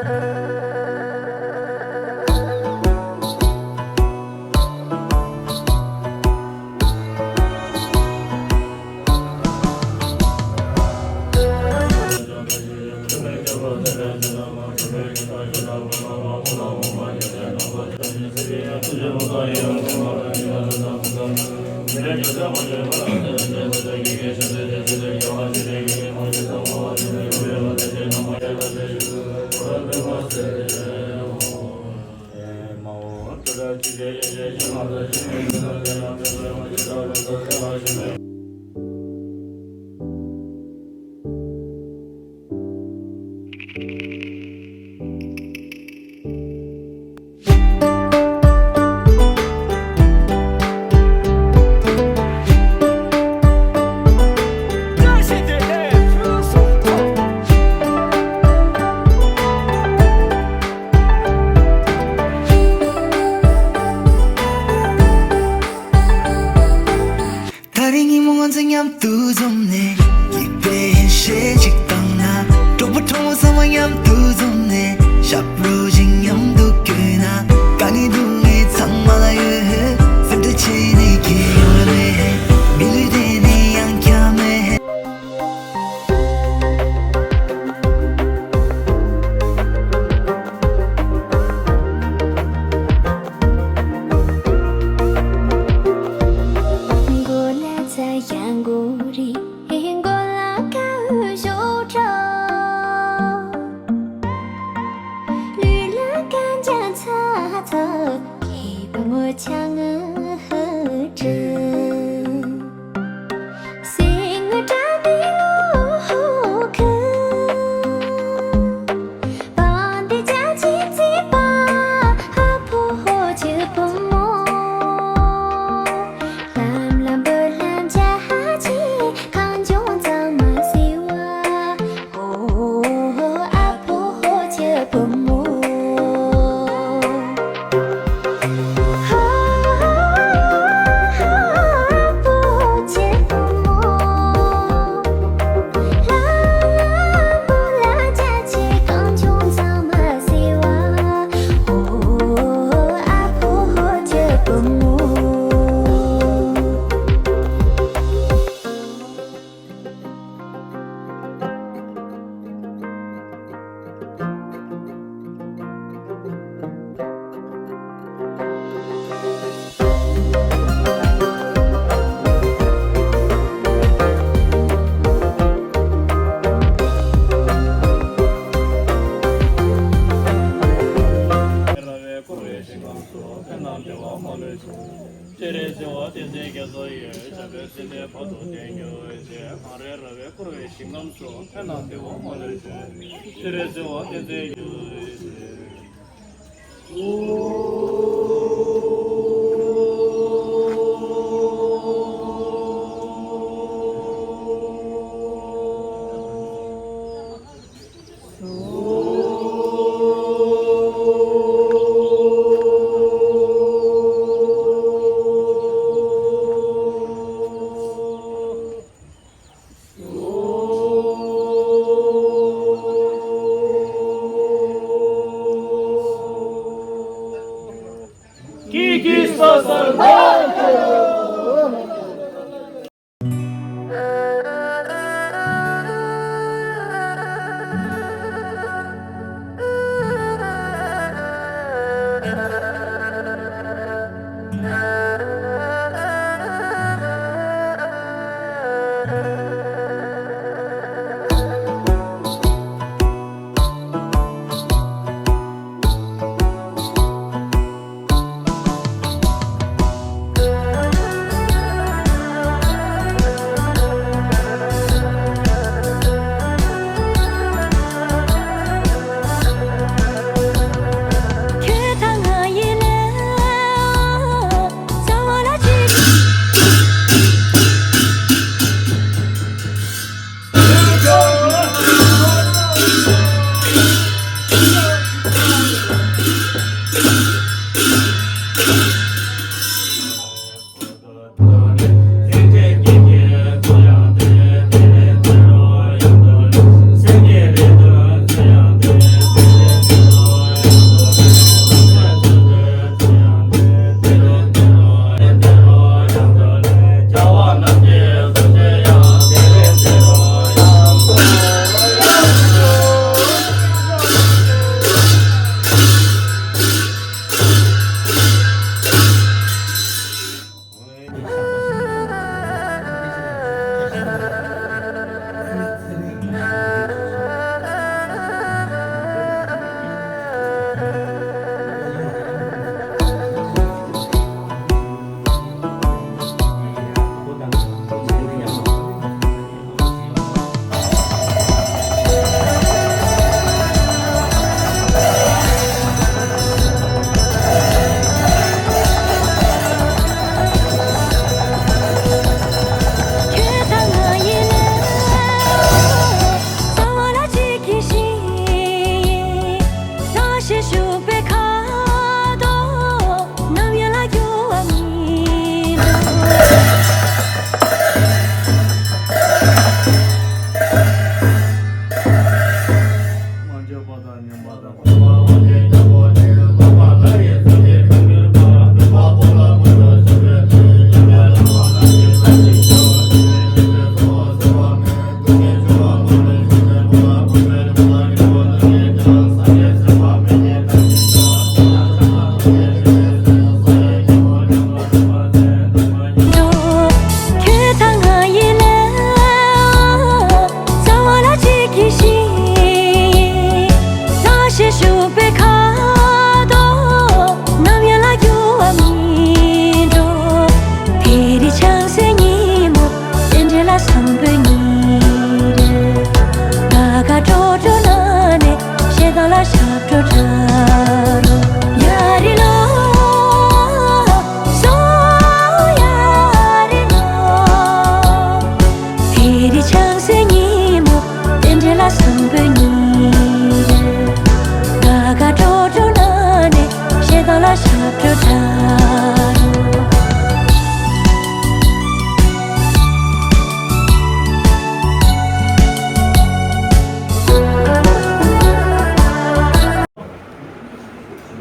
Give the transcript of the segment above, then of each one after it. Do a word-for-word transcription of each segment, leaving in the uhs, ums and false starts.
ད་རིང་ཉིན་མོ་ང་ཚོ་མཉམ་དུ་འཛོམས་ནས། ཡིད་བདེ་ཡིད་ཆེས་ཅིག་བཏང་ན། གྲོགས་པོ་གྲོགས་མོ་ཚང་མ་མཉམ་དུ་འཛོམས་ནས། ཞབས་བྲོ་ཞིག་མཉམ་དུ་བརྐྱངས་ན། དཀའ་ངལ་སྡུག་བསྔལ་ཚང་མ་ལ་ཡོད། སེམས་ཁྲལ་བྱེད་ནས་ཁྱད་ཡོང་བ་མེད། མི་ལུས་བདེ་ནས་ཡང་བསྐྱར་མེད། སྤྱན་རས་གཟིགས་དབང་བསྟན་འཛིན་རྒྱ་མཚོ་ཡི། ཞབས་པད་སྲིད་མཐའི་བར་དུ་བརྟན་གྱུར་ཅིག་གངས་རིའི་ར་བས་བསྐོར་བའི་ཞིང་ཁམས་སུ། ཕན་དང་བདེ་བ་མ་ལུས་ཤོག་སྤྱན་རས་གཟིགས་དབང་བསྟན་འཛིན་རྒྱ་མཚོ་ཡི། ཀི་ཀི་སོ་སོར་ལྷན་དུ།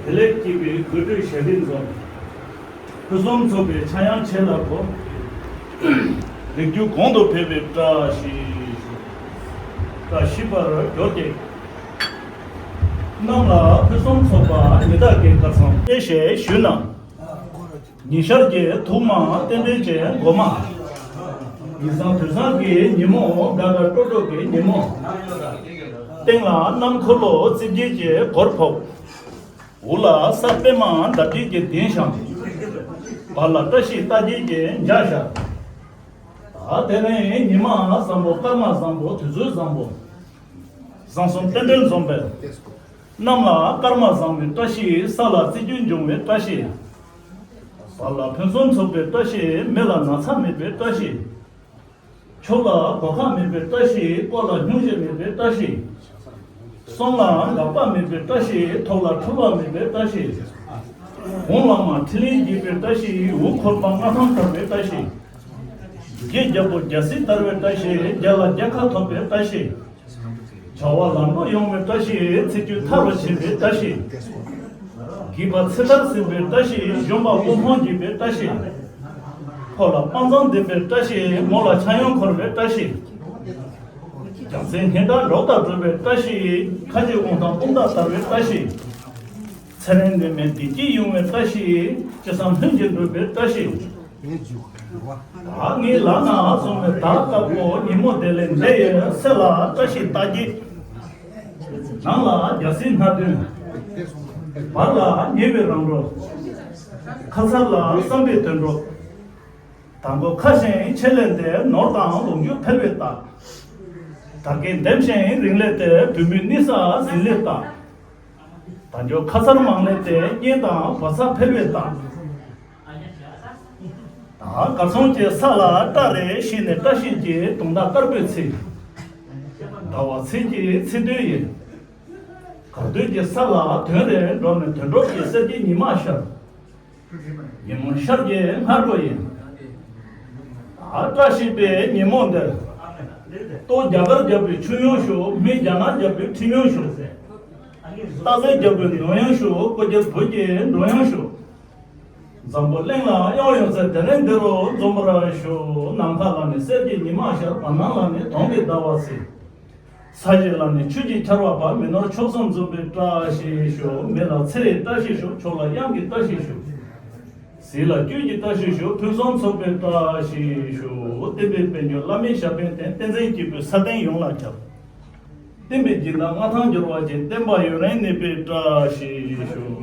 དེ་ལས་སྐྱེས་པའི་དགོད་བྲོའི་ཞལ་འདེབས་འཛོམས། ཕུན་སུམ་ཚོགས་པའི་ཕྱྭ་གཡང་ཆེ་ལ་གོ། ལེགས་བསྒྱུར་གོང་དུ་འཕེལ་བའི་བཀྲ་ཤིས་ཤོག་བཀྲ་ཤིས་པར་གྱུར་ཅིག་རྣམས་ལ་ཕུན་སུམ་ཚོགས་པ་ཉི་ཟླ་གི་སྐར་ཚང་ཞེས་ཞུས་ན། ཉི་ཤར་གྱི་ཐུགས་མ་རྟེན་འབྲེལ་གྱི་མགོ་མ། ཉིན་བཟང་དུས་བཟང་གི་ཉིན་མོ། དགའ་དགའ་སྤྲོ་སྤྲོ་གི་ཉིན་མོ། སྟེང་ལ་གནམ་འཁོར་ལོ་རྩིབས་བརྒྱད་ཀྱི་སྒོར་ཕོག་འོག་ལ་ས་པད་མ་འདབ་བརྒྱད་ཀྱི་གདན་བཞེངས། བར་ལ་བཀྲ་ཤིས་རྟགས་བརྒྱད་ཀྱི་ལྗགས་བཞག་ད་དེ་ནས་ཉི་མ་བཟང་པོ། སྐར་མ་བཟང་པོ། དུས་ཚོད་བཟང་པོ། བཟང་གསུམ་རྟེན་འབྲེལ་འཛོམས་པས། གནམ་ལ་སྐར་མ་བཟང་བའི་བཀྲ་ཤིས། ས་ལ་རྩི་རྒྱུན་འབྱུང་བའི་བཀྲ་ཤིས། བར་ལ་ཕུན་སུམ་ཚོགས་པའི་བཀྲ་ཤིས། མེ་ལ་ན་ཚ་མེད་པའི་བཀྲ་ཤིས། ཕྱོགས་ལ་གོད་ཁ་མེད་པའི་བཀྲ་ཤིས། ཀོ་ལ་སྙུང་གཞི་མེད་པའི་བཀྲ་ཤིས། གསུང་ལ་འགག་པ་མེད་པའི་བཀྲ་ཤིས། ཐོག་ལ་འཁྲུལ་བ་མེད་པའི་བཀྲ་ཤིས། གོང་ལ་མ་ཕྲིན་ལས་རྒྱས་པའི་བཀྲ་ཤིས། འུ་འཁོར་པ་མངའ་ཐང་དར་བའི་བཀྲ་ཤིས། རྒྱལ་རྒྱལ་པོ་རྒྱལ་སྲིད་དར་བའི་བཀྲ་ཤིས། རྒྱལ་ལ་རྒྱལ་ཁ་ཐོབ་པའི་བཀྲ་ཤིས། བྱ་བ་ལམ་འགྲོ་ཡོང་བའི་བཀྲ་ཤིས། ཚེ་སྐྱོད་ཐར་བར་བྱེད་པའི་བཀྲ་ཤིས། སྒེག་པ་ཚེ་ཐར་ཟིན་པའི་བཀྲ་ཤིས། གཞོན་པ་དབུལ་ཕོངས་འགྱེད་པའི་བཀྲ་ཤིས། ཕོ་ལ་དཔའ་མཛངས་ལྡན་པའི་བཀྲ་ཤིས། མོ་ལ་ཕྱྭ་གཡོན་འཁོར་བའི་བཀྲ་ཤིས། རྒྱལ་མཚན་སྙན་གྲགས་འབྲོག་ལྟར་སྒྲོག་པའི་བཀྲ་ཤིས། ཁ་རྗེ་དབང་ཐང་དཔུང་རྟགས་དར་བའི་བཀྲ་ཤིས། ཚེ་རིང་ནད་མེད་བདེ་སྐྱིད་ཡོང་བའི་བཀྲ་ཤིས། ཅི་བསམ་ལྷུན་གྱིས་འགྲུབ་པའི་བཀྲ་ཤིས། བདག་ཉིད་ལག་ན་བཟུང་བའི་ཟླ་དཀར་པོ། ཉིན་མོ་བདེ་ལེགས་འདི་ཡི་ཚེ་ལ་བཀྲ་ཤིས་རྟགས་བརྒྱད། ནང་ལ་རྒྱལ་སྲིད་སྣ་བདུན། བར་ལ་ཉེ་བའི་རང་གྲོལ། ཁ་མཚར་ལ་བསམ་པའི་དོན་འགྲུབ། དང་པོ་ཁ་ཞེང་ཆེ་ལས་འདས། ནོར་དང་ལོངས་སྤྱོད་འཕེལ་བའི་རྟགས། དར་རྒྱས་ལྡེམ་ཞིང་རིང་ལས་འདས། བུད་མེད་གཉིད་སད་ཟིན་ལས་རྟགས། དལ་འབྱོར་ཁ་མཚར་མང་ལས་འདས། གཉེན་དང་བག་ཚ་འཕེལ་བའི་རྟགས། ད་གར་སོང་གི་ས་ལ་སྐྲ་རེ་བཞད་ནས་བཀྲ་ཤིས་ཀྱི་དུང་ཟླ་དཀར་པོའི་ཚེས། ཟླ་བ་ཚེས་ཀྱི་ཚེས་དོན་ཡིན། གར་སྟོད་ཀྱི་ས་ལ་དོན་རེ་འགྲུབ་ནས་དོན་གྲུབ་ཀྱི་གསེར་གྱི་ཉི་མ་ཤར། ཉིན་མོ་ཤར་གྱི་སྔ་དྲོ་ཡིན། ད་བཀྲ་ཤིས་པའི་ཉིན་མོ་འདིར། ལྟོ་རྒྱ་གར་རྒྱལ་པོའི་ཆོས་ཡང་ཞུ། སྨན་རྒྱ་ནག་རྒྱལ་པོའི་ཁྲིམས་ཡང་ཞུ། སྟག་གཟིག་རྒྱལ་པོའི་མདུན་ཡང་ཞུ། སྐུ་རྒྱལ་བོད་ཀྱི་མདུན་ཡང་ཞུ། འཛམ་བུ་གླིང་ལ་གཡང་ཡོད་ཚད་དེ་རིང་འདི་རུ་འཛོམས་པར་ཞུ། ནམ་མཁའ་ལ་ནི་གསེར་གྱི་ཉི་མ་ཤར། བར་སྣང་ལ་ནི་དུང་གི་ཟླ་བ་གསལ། ས་གཞི་ལ་ནི་ཆོས་ཀྱི་ཆར་པ་བབས། མི་ནོར་མཆོག་གསུམ་འཛོམས་པའི་བཀྲ་ཤིས་ཤོག་མེ་ལ་ཚེ་རིང་བཀྲ་ཤིས་ཤོག་ཕྱོགས་ལ་གཡང་གི་བཀྲ་ཤིས་ཤོག་ཟས་ལ་སྐྱོན་གྱི་བཀྲ་ཤིས་ཤོག་ཕུན་སུམ་ཚོགས་པའི་བཀྲ་ཤིས་ཤོག་བསྟན་པའི་དཔལ་འབྱོར་བླ་མའི་ཞབས་པད་བརྟན། བསྟན་འཛིན་སྐྱེས་བུ་ས་སྟེང་ཡོངས་ལ་ཁྱབ། བསྟན་པའི་སྦྱིན་བདག་མངའ་ཐང་འབྱོར་བ་ཅན། བསྟན་པ་ཡུན་རིང་གནས་པའི་བཀྲ་ཤིས་ཤོག་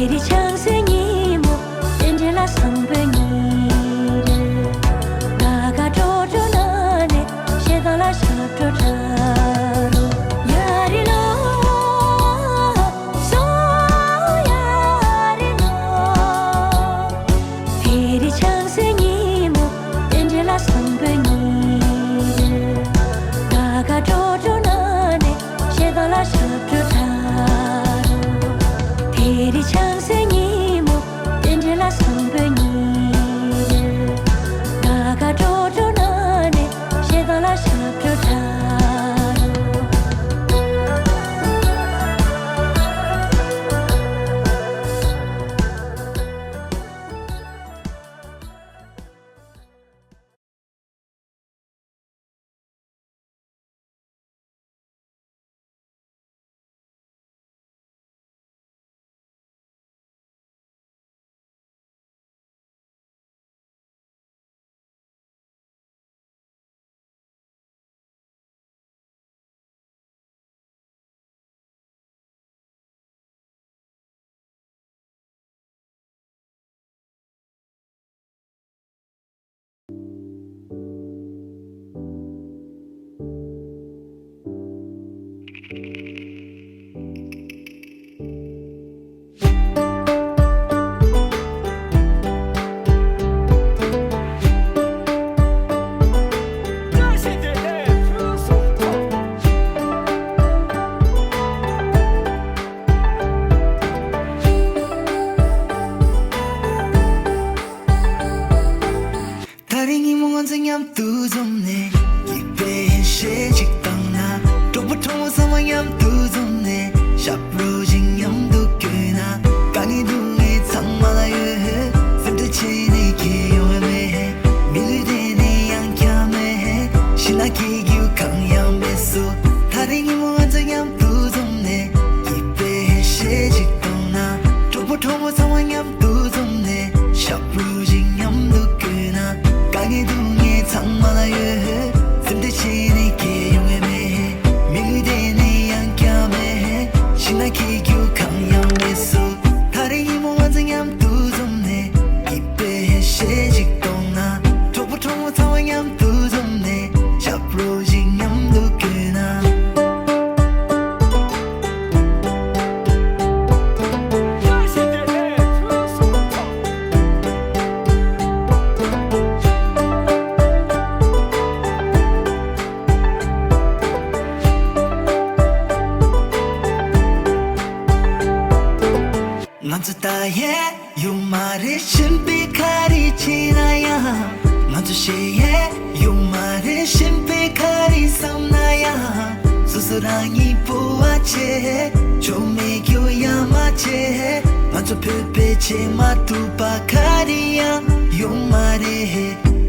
དེ་རིང་ཆང་སའི་ཉིན་མོ། རྟེན་འབྲེལ་ལ་བཟང་པོའི་ཉིན་རེད། དགའ་དགའ་སྤྲོ་སྤྲོ་ན་ནས་ཞེ་སྡང་ལ་ཞབས་བྲོ་འཁྲབ་རོགས། ཡ་རི་ལོ། སོ་ཡ་རི་ལོ། དེ་རིང་ཆང་སའི་ཉིན་མོ། རྟེན་འབྲེལ་ལ་བཟང་པོའི་ཉིན་རེད། དགའ་དགའ་སྤྲོ་སྤྲོ་ན་ནས་ཞེ་སྡང་ལ་ཞབས་བྲོ་འཁྲབ་རོགས། དེ་རིང་ཆང་སའི་ཉིན་མོ། རྟེན་འབྲེལ་ལ་བཟང་པོའི་ཉིན་རེད། དགའ་དགའ་སྤྲོ་སྤྲོ་ན་ནས་ཞེ་སྡང་ལ་ཞབས་བྲོ་འཁྲབ་རོགས། ད་རེས་ཉིན་མོ་ང་ཚོ་མཉམ་དུ་འཛོམས་ནས། སྐྱིད་པའི་ཞལ་ཞིག་བཏང་ན། གྲོགས་པོ་གྲོགས་མོ་ཚང་མ་མཉམ་དུ་འཛོམས་ནས། ཞབས་བྲོ་ཞིག་མཉམ་དུ་བརྐོས་ན། དཀའ་ངལ་སྡུག་བསྔལ་ཚང་མ་ལ་ཡོད། སེམས་ཁྲལ་བྱས་ནས་ཁྱད་ཡོང་བ་མེད། མི་ལུས་བདེ་ནས་ཡང་བསྐྱར་མེད། ཕྱི་ནང་སྐྱིད་རྒྱུ་གང་ཡང་མེད་སོ། ད་རེས་ཉིན་མོ་ང་ཚོ་མཉམ་དུ་འཛོམས་ནས། སྐྱིད་པའི་ཞལ་ཞིག་བཏང་ན། གྲོགས་པོ་གྲོགས་མོ་ཚང་མ་མཉམ་དུ་འཛོམས་ནས། ཞབས་བྲོ་ཞིག་མཉམ་དུ་བརྐོས་ན། དཀའ་ངལ་སྡུག་བསྔལ་ཚང་མ་ལ་ཡོད། སེམས་ཁྲལ་བྱས་ནས་ཁྱད་ཡོང་བ་མེད། མི་ལུས་བདེ་ནས་ཡང་བསྐྱར་མེད། ཕྱི་ནང་སྐྱིད་རྒྱུ་གང་ཡང་མེད་སོ། ད་རེས་ཉིན་མོ་ང་ཚོ་མཉམ་དུ་འཛོམས་ནས། སྐྱིད་པའི་ཞལ་ཞིག་གཏོང་ན། གྲོགས་པོ་གྲོགས་མོ་ཚང་མ་མཉམ་དུ་འཛོམས་ནས། ཞབས་བྲོ་ཞིག་མཉམ་དུ་བརྐོས་ན། ང་ཚོ་ད་ཡས་ཡོད་མ་རེད། གཞན་པའི་ག་རེ་བྱས་ན་ཡང་། ང་ཚོ་ཞེ་ཡས་ཡོད་མ་རེད། གཞན་པའི་ག་རེ་བསམ་ན་ཡང་། སོ་སོ་རང་ཉིད་སྤོབས་པ་བྱེད། ཆོ་མེད་རྒྱུ་ཡ་མ་བྱེད། ང་ཚོ་བོད་པའི་བྱེད་མ་ཐུབ་པ་ག་རེ་ཡང་ཡོད་མ་རེད།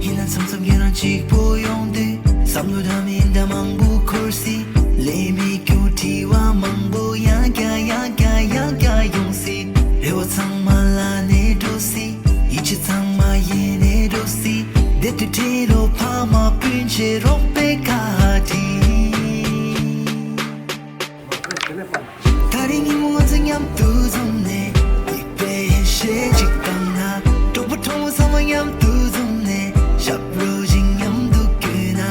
ཡིན་ན་མཚམས་མཚམས་ཁྱེད་རང་གཅིག་པོ་ཡོང་དུས། བསམ་བློ་འདྲ་མིན་འདྲ་མང་པོ་འཁོར་སྲིད། ལས་མེད་རྒྱུ་དྲི་བ་མང་པོ་ཡང་བསྐྱར་ཡང་བསྐྱར་ཡང་བསྐྱར་ཡོང་སྲིད། རེ་བ་ཚང་མ་ལ་ནས་འགྲོ་སྲིད། ཡིད་ཆེས་ཚང་མ་ཡེ་ནས་འགྲོ་སྲིད། བདེ་སྡུག་འཕྲད་རོགས། ཕ་མ་སྤུན་མཆེད་རོགས་པའི་བཀའ་དྲིན། ད་རེས་ཉིན་མོ་ང་ཚོ་མཉམ་དུ་འཛོམས་ནས། སྐྱིད་པའི་ཞལ་ཞིག་བཏང་ན། གྲོགས་པོ་གྲོགས་མོ་ཚང་མ་མཉམ་དུ་འཛོམས་ནས། ཞབས་བྲོ་ཞིག་མཉམ་དུ་བརྐོས་ན།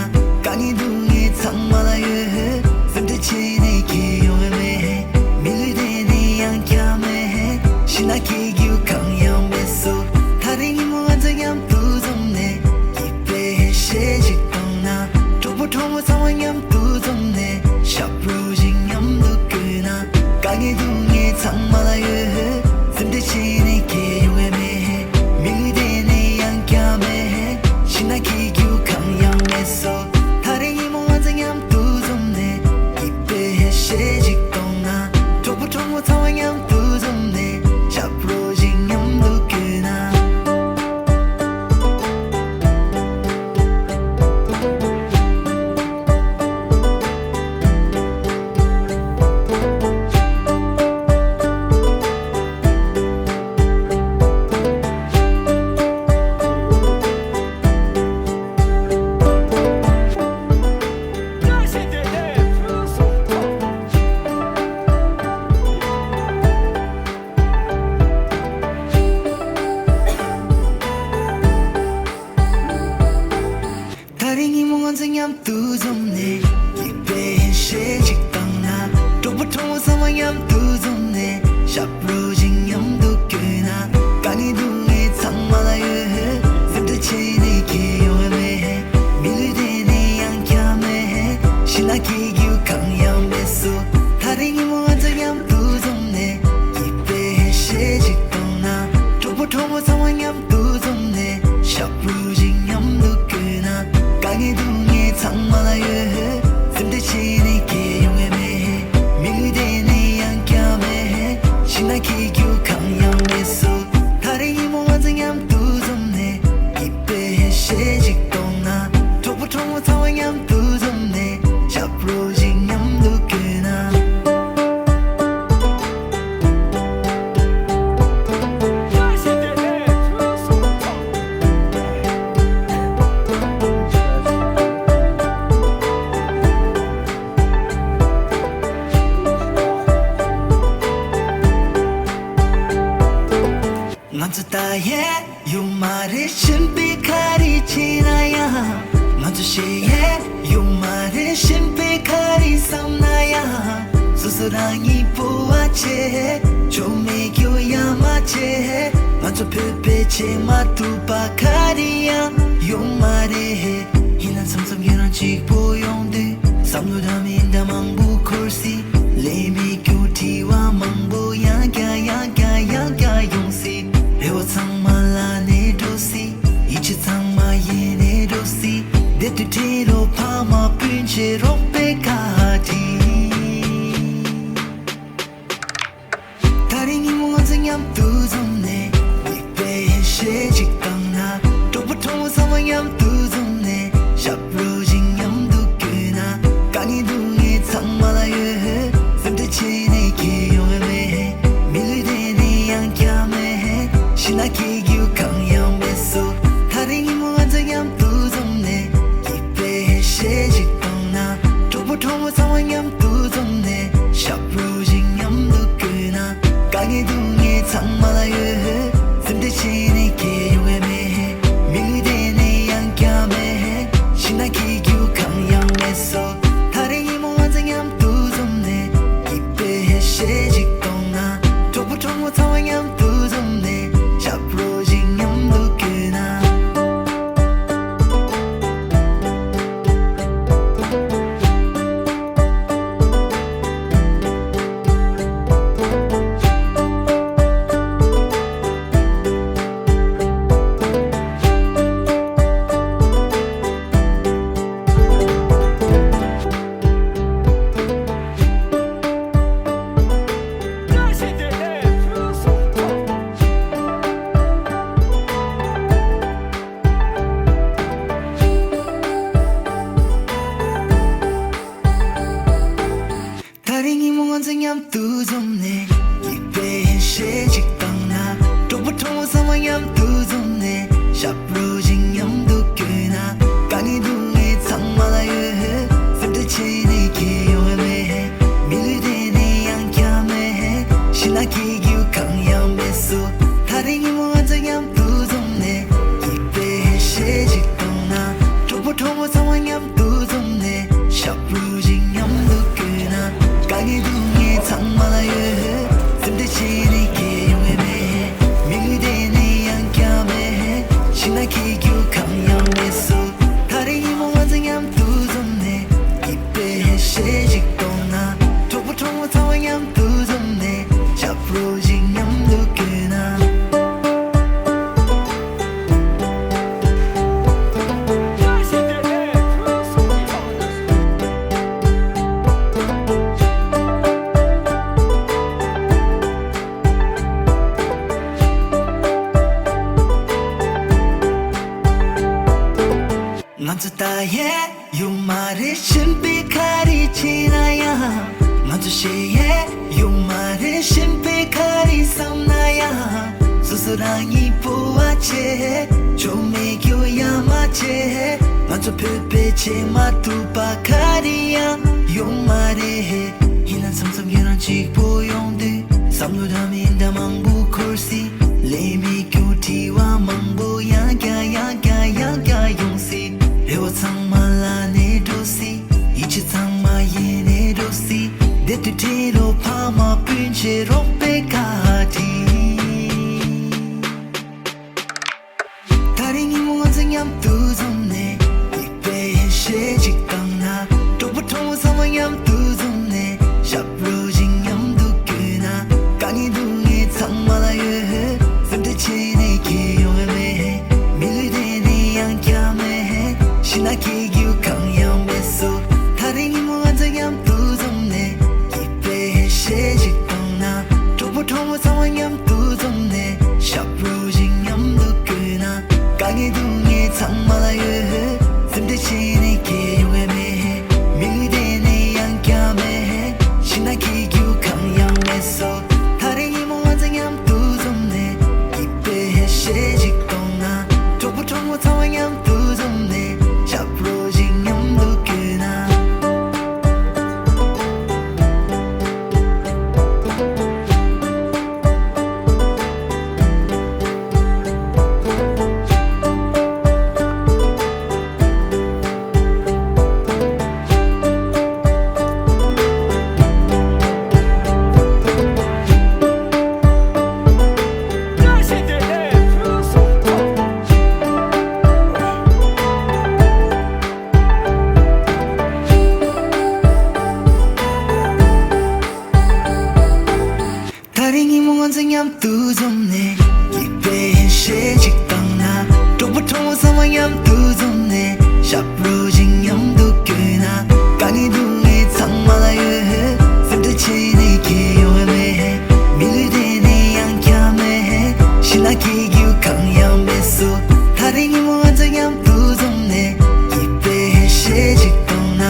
དཀའ་ངལ་སྡུག་བསྔལ་ཚང་མ་ལ་ཡོད། སེམས་ཁྲལ་བྱས་ནས་ཁྱད་ཡོང་བ་མེད། མི་ལུས་བདེ་ནས་ཡང་བསྐྱར་མེད། ཕྱི་ནང་སྐྱིད་རྒྱུ་གང་ཡང་མེད་སོ། ད་རེས་ཉིན་མོ་ང་ཚོ་མཉམ་དུ་འཛོམས་ནས། སྐྱིད་པའི་ཞལ་ཞིག་བཏང་ན། གྲོགས་པོ་གྲོགས་མོ་ཚང་མ་མཉམ་དུ་འཛོམས་ནས། ཞབས་བྲོ་ཞིག་མཉམ་དུ་བརྐོས་ན། དཀའ་ངལ་སྡུག་བསྔལ་ཚང་མ་ལ་ཡོད། སེམས་ཁྲལ་བྱས་ནས་ཁྱད་ཡོང་བ་མེད། མི་ལུས་བདེ་ནས་ཡང་བསྐྱར་མེད། ཕྱི་ནང་སྐྱིད་རྒྱུ་གང་ཡང་མེད་སོ། ད་རེས་ཉིན་མོ་ང་ཚོ་མཉམ་དུ་འཛོམས་ནས། སྐྱིད་པའི་ཞལ་ཞིག་གཏོང་ན། གྲོགས་པོ་གྲོགས་མོ་ཚང་མ་མཉམ་དུ་འཛོམས་ནས། ཞབས་བྲོ་ཞིག་མཉམ་ མཉམ་དུ་འཛོམས་ནས། སྐྱིད་པའི་ཞལ་ཞིག་བཏང་ན། གྲོགས་པོ་གྲོགས་མོ་ཚང་མ་མཉམ་དུ་འཛོམས་ནས། ཞབས་བྲོ་ཞིག་མཉམ་དུ་བརྐྱངས་ན། དཀའ་ངལ་སྡུག་བསྔལ་ཚང་མ་ལ་ཡོད། སེམས་ཁྲལ་བྱས་ནས་ཁྱད་ཡོང་བ་མེད། མི་ལུས་བདེ་ནས་ཡང་བསྐྱར་མེད། ཕྱི་ནང་སྐྱིད་སྡུག་གང་ཡང་མེད་སོ། ད་རེས་ཉིན་མོ་ང་ཚོ་མཉམ་དུ་འཛོམས་ནས། སྐྱིད་པའི་ཞལ་ཞིག་བཏང་ན། གྲོགས་པོ་གྲོགས་མོ་ཚང་མ་མཉམ་དུ་འཛོམས་ནས། ཞབས་བྲོ་ཞིག་མཉམ་དུ་བརྐྱངས་ན། དཀའ་ངལ་སྡུག་བསྔལ་ཚང་མ་ལ་ཡོད། སེམས་ཁྲལ་བྱས་ནས་ཁྱད་ཡོང་བ་མེད། མི་ལུས་བདེ་ནས་ཡང་བསྐྱར་མེད། ཕྱི་ནང་སྐྱིད་སྡུག་གང་ཡང་མེད་སོ། ད་རེས་ཉིན་མོ་ང་ཚོ་མཉམ་དུ་འཛོམས་ནས། སྐྱིད་པའི་ཞལ་ཞིག་བཏང་ན། གྲོགས་པོ་གྲོགས་མོ་ཚང་མ་མཉམ་དུ་འཛོམས་ནས། ཞབས་བྲོ་ཞིག་མཉམ་དུ་བརྐྱངས་ན། ང་ཚོ་ད་ཡས་ཡོད་མ་རེད། གཞན་པས་ག་རེ་བྱས་ན་ཡང་། ང་ཚོ་གཞན་ཡས་ཡོད་མ་རེད། གཞན་པས་ག་རེ་བསམ་ན་ཡང་། སོ་སོ་རང་ཉིད་སྤོབས་པ་བྱེད། ཆོ་མེད་རྒྱུ་ཡ་མ་བྱེད། ང་ཚོ་བོད་པའི་བྱེད་མ་ཐུབ་པ་ག་རེ་ཡང་ཡོད་མ་རེད། ཡིན་ན་མཚམས་མཚམས་ཁྱེད་རང་གཅིག་པོ་ཡོང་དུས། བསམ་བློ་འདྲ་མི་འདྲ་མང་པོ་འཁོར་སྲིད། ལས་མེད་རྒྱུ་དྲི་བ་མང་པོ་ཡང་བསྐྱར་ཡང་བསྐྱར་ཡང་བསྐྱར་ཡོང་སྲིད། རེ་བ་ཚང་མ་ལ་ནས་འགྲོ་སྲིད། ཡིད་ཆེས་ཚང་མ་ཡེ་ནས་འགྲོ་སྲིད། བདེ་སྡུག་འཕྲད་རོགས། ཕ་མ་སྤུན་མཆེད་རོགས་པའི་བཀའ་དྲིན། ད་རེས་ཉིན་མོ་ང་ཚོ་མཉམ་དུ་འཛོམས་ནས། སྐྱིད་པའི་ཞལ་ཞིག་བཏང་ན། གྲོགས་པོ་གྲོགས་མོ་ཚང་མ་མཉམ་དུ་འཛོམས་ནས། ཞབས་བྲོ་ཞིག་མཉམ་དུ་བརྐྱངས་ན། དཀའ་ངལ་སྡུག་བསྔལ་ཚང་མ་ལ་ཡོད། སེམས་ཁྲལ་བྱས་ནས་ཁྱད་ཡོང་བ་མེད། མི་ལུས་བདེ་ནས་ཡང་བསྐྱར་མེད། ཕྱི་ནང་སྐྱིད་སྡུག་གང་ཡང་མེད་སོ། ད་རེས་ཉིན་མོ་ང་ཚོ་མཉམ་དུ་འཛོམས་ནས། སྐྱིད་པའི་ཞལ་ཞིག་བཏང་ན། གྲོགས་པོ་གྲོགས་མོ་ཚང་མ་མཉམ་དུ་འཛོམས་ནས། ཞབས་བྲོ་ཞིག་མཉམ་དུ་བརྐྱངས་ན། དཀའ་ངལ་སྡུག་བསྔལ་ཚང་མ་ལ་ཡོད། སེམས་ཁྲལ་བྱས་ནས་ཁྱད་ཡོང་བ་མེད། མི་ལུས་བདེ་ནས་ཡང་བསྐྱར་མེད། ཕྱི་ནང་སྐྱིད་སྡུག་གང་ཡང་མེད་སོ། ད་རེས་ཉིན་མོ་ང་ཚོ་མཉམ་དུ་འཛོམས་ནས། སྐྱིད་པའི་ཞལ་ཞིག་བཏང་ན། གྲོགས་པོ་གྲོགས་མོ་ཚང་མ་མཉམ་དུ་འཛོམས་ནས། ཞབས་བྲོ་ཞིག་མཉམ་དུ་བརྐྱངས་ན། ད་རེས་ཉིན་མོ་ང་ཚོ་མཉམ་དུ་འཛོམས་ནས། སྐྱིད་པའི་ཞལ་ཞིག་བཏང་ན། གྲོགས་པོ་གྲོགས་མོ་ཚང་མ་མཉམ་དུ་འཛོམས་ནས། ཞབས་བྲོ་ཞིག་མཉམ་དུ་བརྐྱངས་ན། དཀའ་ངལ་སྡུག་བསྔལ་ཚང་མ་ལ་ཡོད། སེམས་ཁྲལ་བྱས་ནས་ཁྱད་ཡོང་བ་མེད། མི་ལུས་བདེ་ནས་ཡང་བསྐྱར་མེད། ཕྱི་ནང་སྐྱིད་སྡུག་གང་ཡང་མེད་སོ། ད་རེས་ཉིན་མོ་ང་ཚོ་མཉམ་དུ་འཛོམས་ནས། སྐྱིད་པའི་ཞལ་ཞིག་བཏང་ན། གྲོགས་པོ་གྲོགས་མོ་ཚང་མ་མཉམ་དུ་འཛོམས་ནས། ཞབས་བྲོ་ཞིག་མཉམ་དུ་བརྐྱངས་ན། དཀའ་ངལ་སྡུག་བསྔལ་ཚང་མ་ལ་ཡོད། སེམས་ཁྲལ་བྱས་ནས་ཁྱད་ཡོང་བ་མེད། མི་ལུས་བདེ་ནས་ཡང་བསྐྱར་མེད། ཕྱི་ནང་སྐྱིད་སྡུག་གང་ཡང་མེད་སོ། ད་རེས་ཉིན་མོ་ང་ཚོ་མཉམ་དུ་འཛོམས་ནས། སྐྱིད་པའི་ཞལ་ཞིག་བཏང་ན། གྲོགས་པོ་གྲོགས་མོ་ཚང་མ་མཉམ་དུ་འཛོམས་ནས། ཞབས་བྲོ་ཞིག་མཉམ་དུ་བརྐྱངས་ན། ང་ཚོ་ད་ཡས་ཡོད་མ་རེད། གཞན་པས་ག་རེ་བྱས་ན་ཡང་། ང་ཚོ་གཞན་ཡས་ཡོད་མ་རེད། གཞན་པས་ག་རེ་བསམ་ན་ཡང་། སོ་སོ་རང་ཉིད་སྤོབས་པ་བྱེད། ཆོ་མེད་རྒྱུ་ཡ་མ་བྱེད། ང་ཚོ་བོད་པའི་བྱེད་མ་ཐུབ་པ་ག་རེ་ཡང་ཡོད་མ་རེད། ཡིན་ན་མཚམས་མཚམས་ཁྱེད་རང་གཅིག་པོ་ཡོང་དུས། བསམ་བློ་འདྲ་མི་འདྲ་མང་པོ་འཁོར་སྲིད། ལས་མེད་རྒྱུ་དྲི་བ་མང་པོ་ཡང་བསྐྱར་ཡང་བསྐྱར་ཡང་བསྐྱར་ཡོང་སྲིད། རེ་བ་ཚང་མ་ལ་ནས་ ནས་སྐྱིད་པའི་ཞལ་ཞིག་བཏང་ན། གྲོགས་པོ་གྲོགས་མོ་ཚང་མ་མཉམ་དུ་འཛོམས་ནས། ཞབས་བྲོ་ཞིག་མཉམ་དུ་བརྐྱངས་ན། དཀའ་ངལ་སྡུག་བསྔལ་ཚང་མ་ལ་ཡོད། སེམས་ཁྲལ་བྱས་ནས་ཁྱད་ཡོང་བ་མེད། མི་ལུས་དེ་ནས་ཡང་བསྐྱར་མེད། ཤི་ན་སྐྱིད་རྒྱུ་གང་ཡང་མེད་སོ། ད་རེས་ཉིན་མོ་ང་ཚོ་མཉམ་དུ་འཛོམས་ནས། སྐྱིད་པའི་ཞལ་ཞིག་བཏང་ན།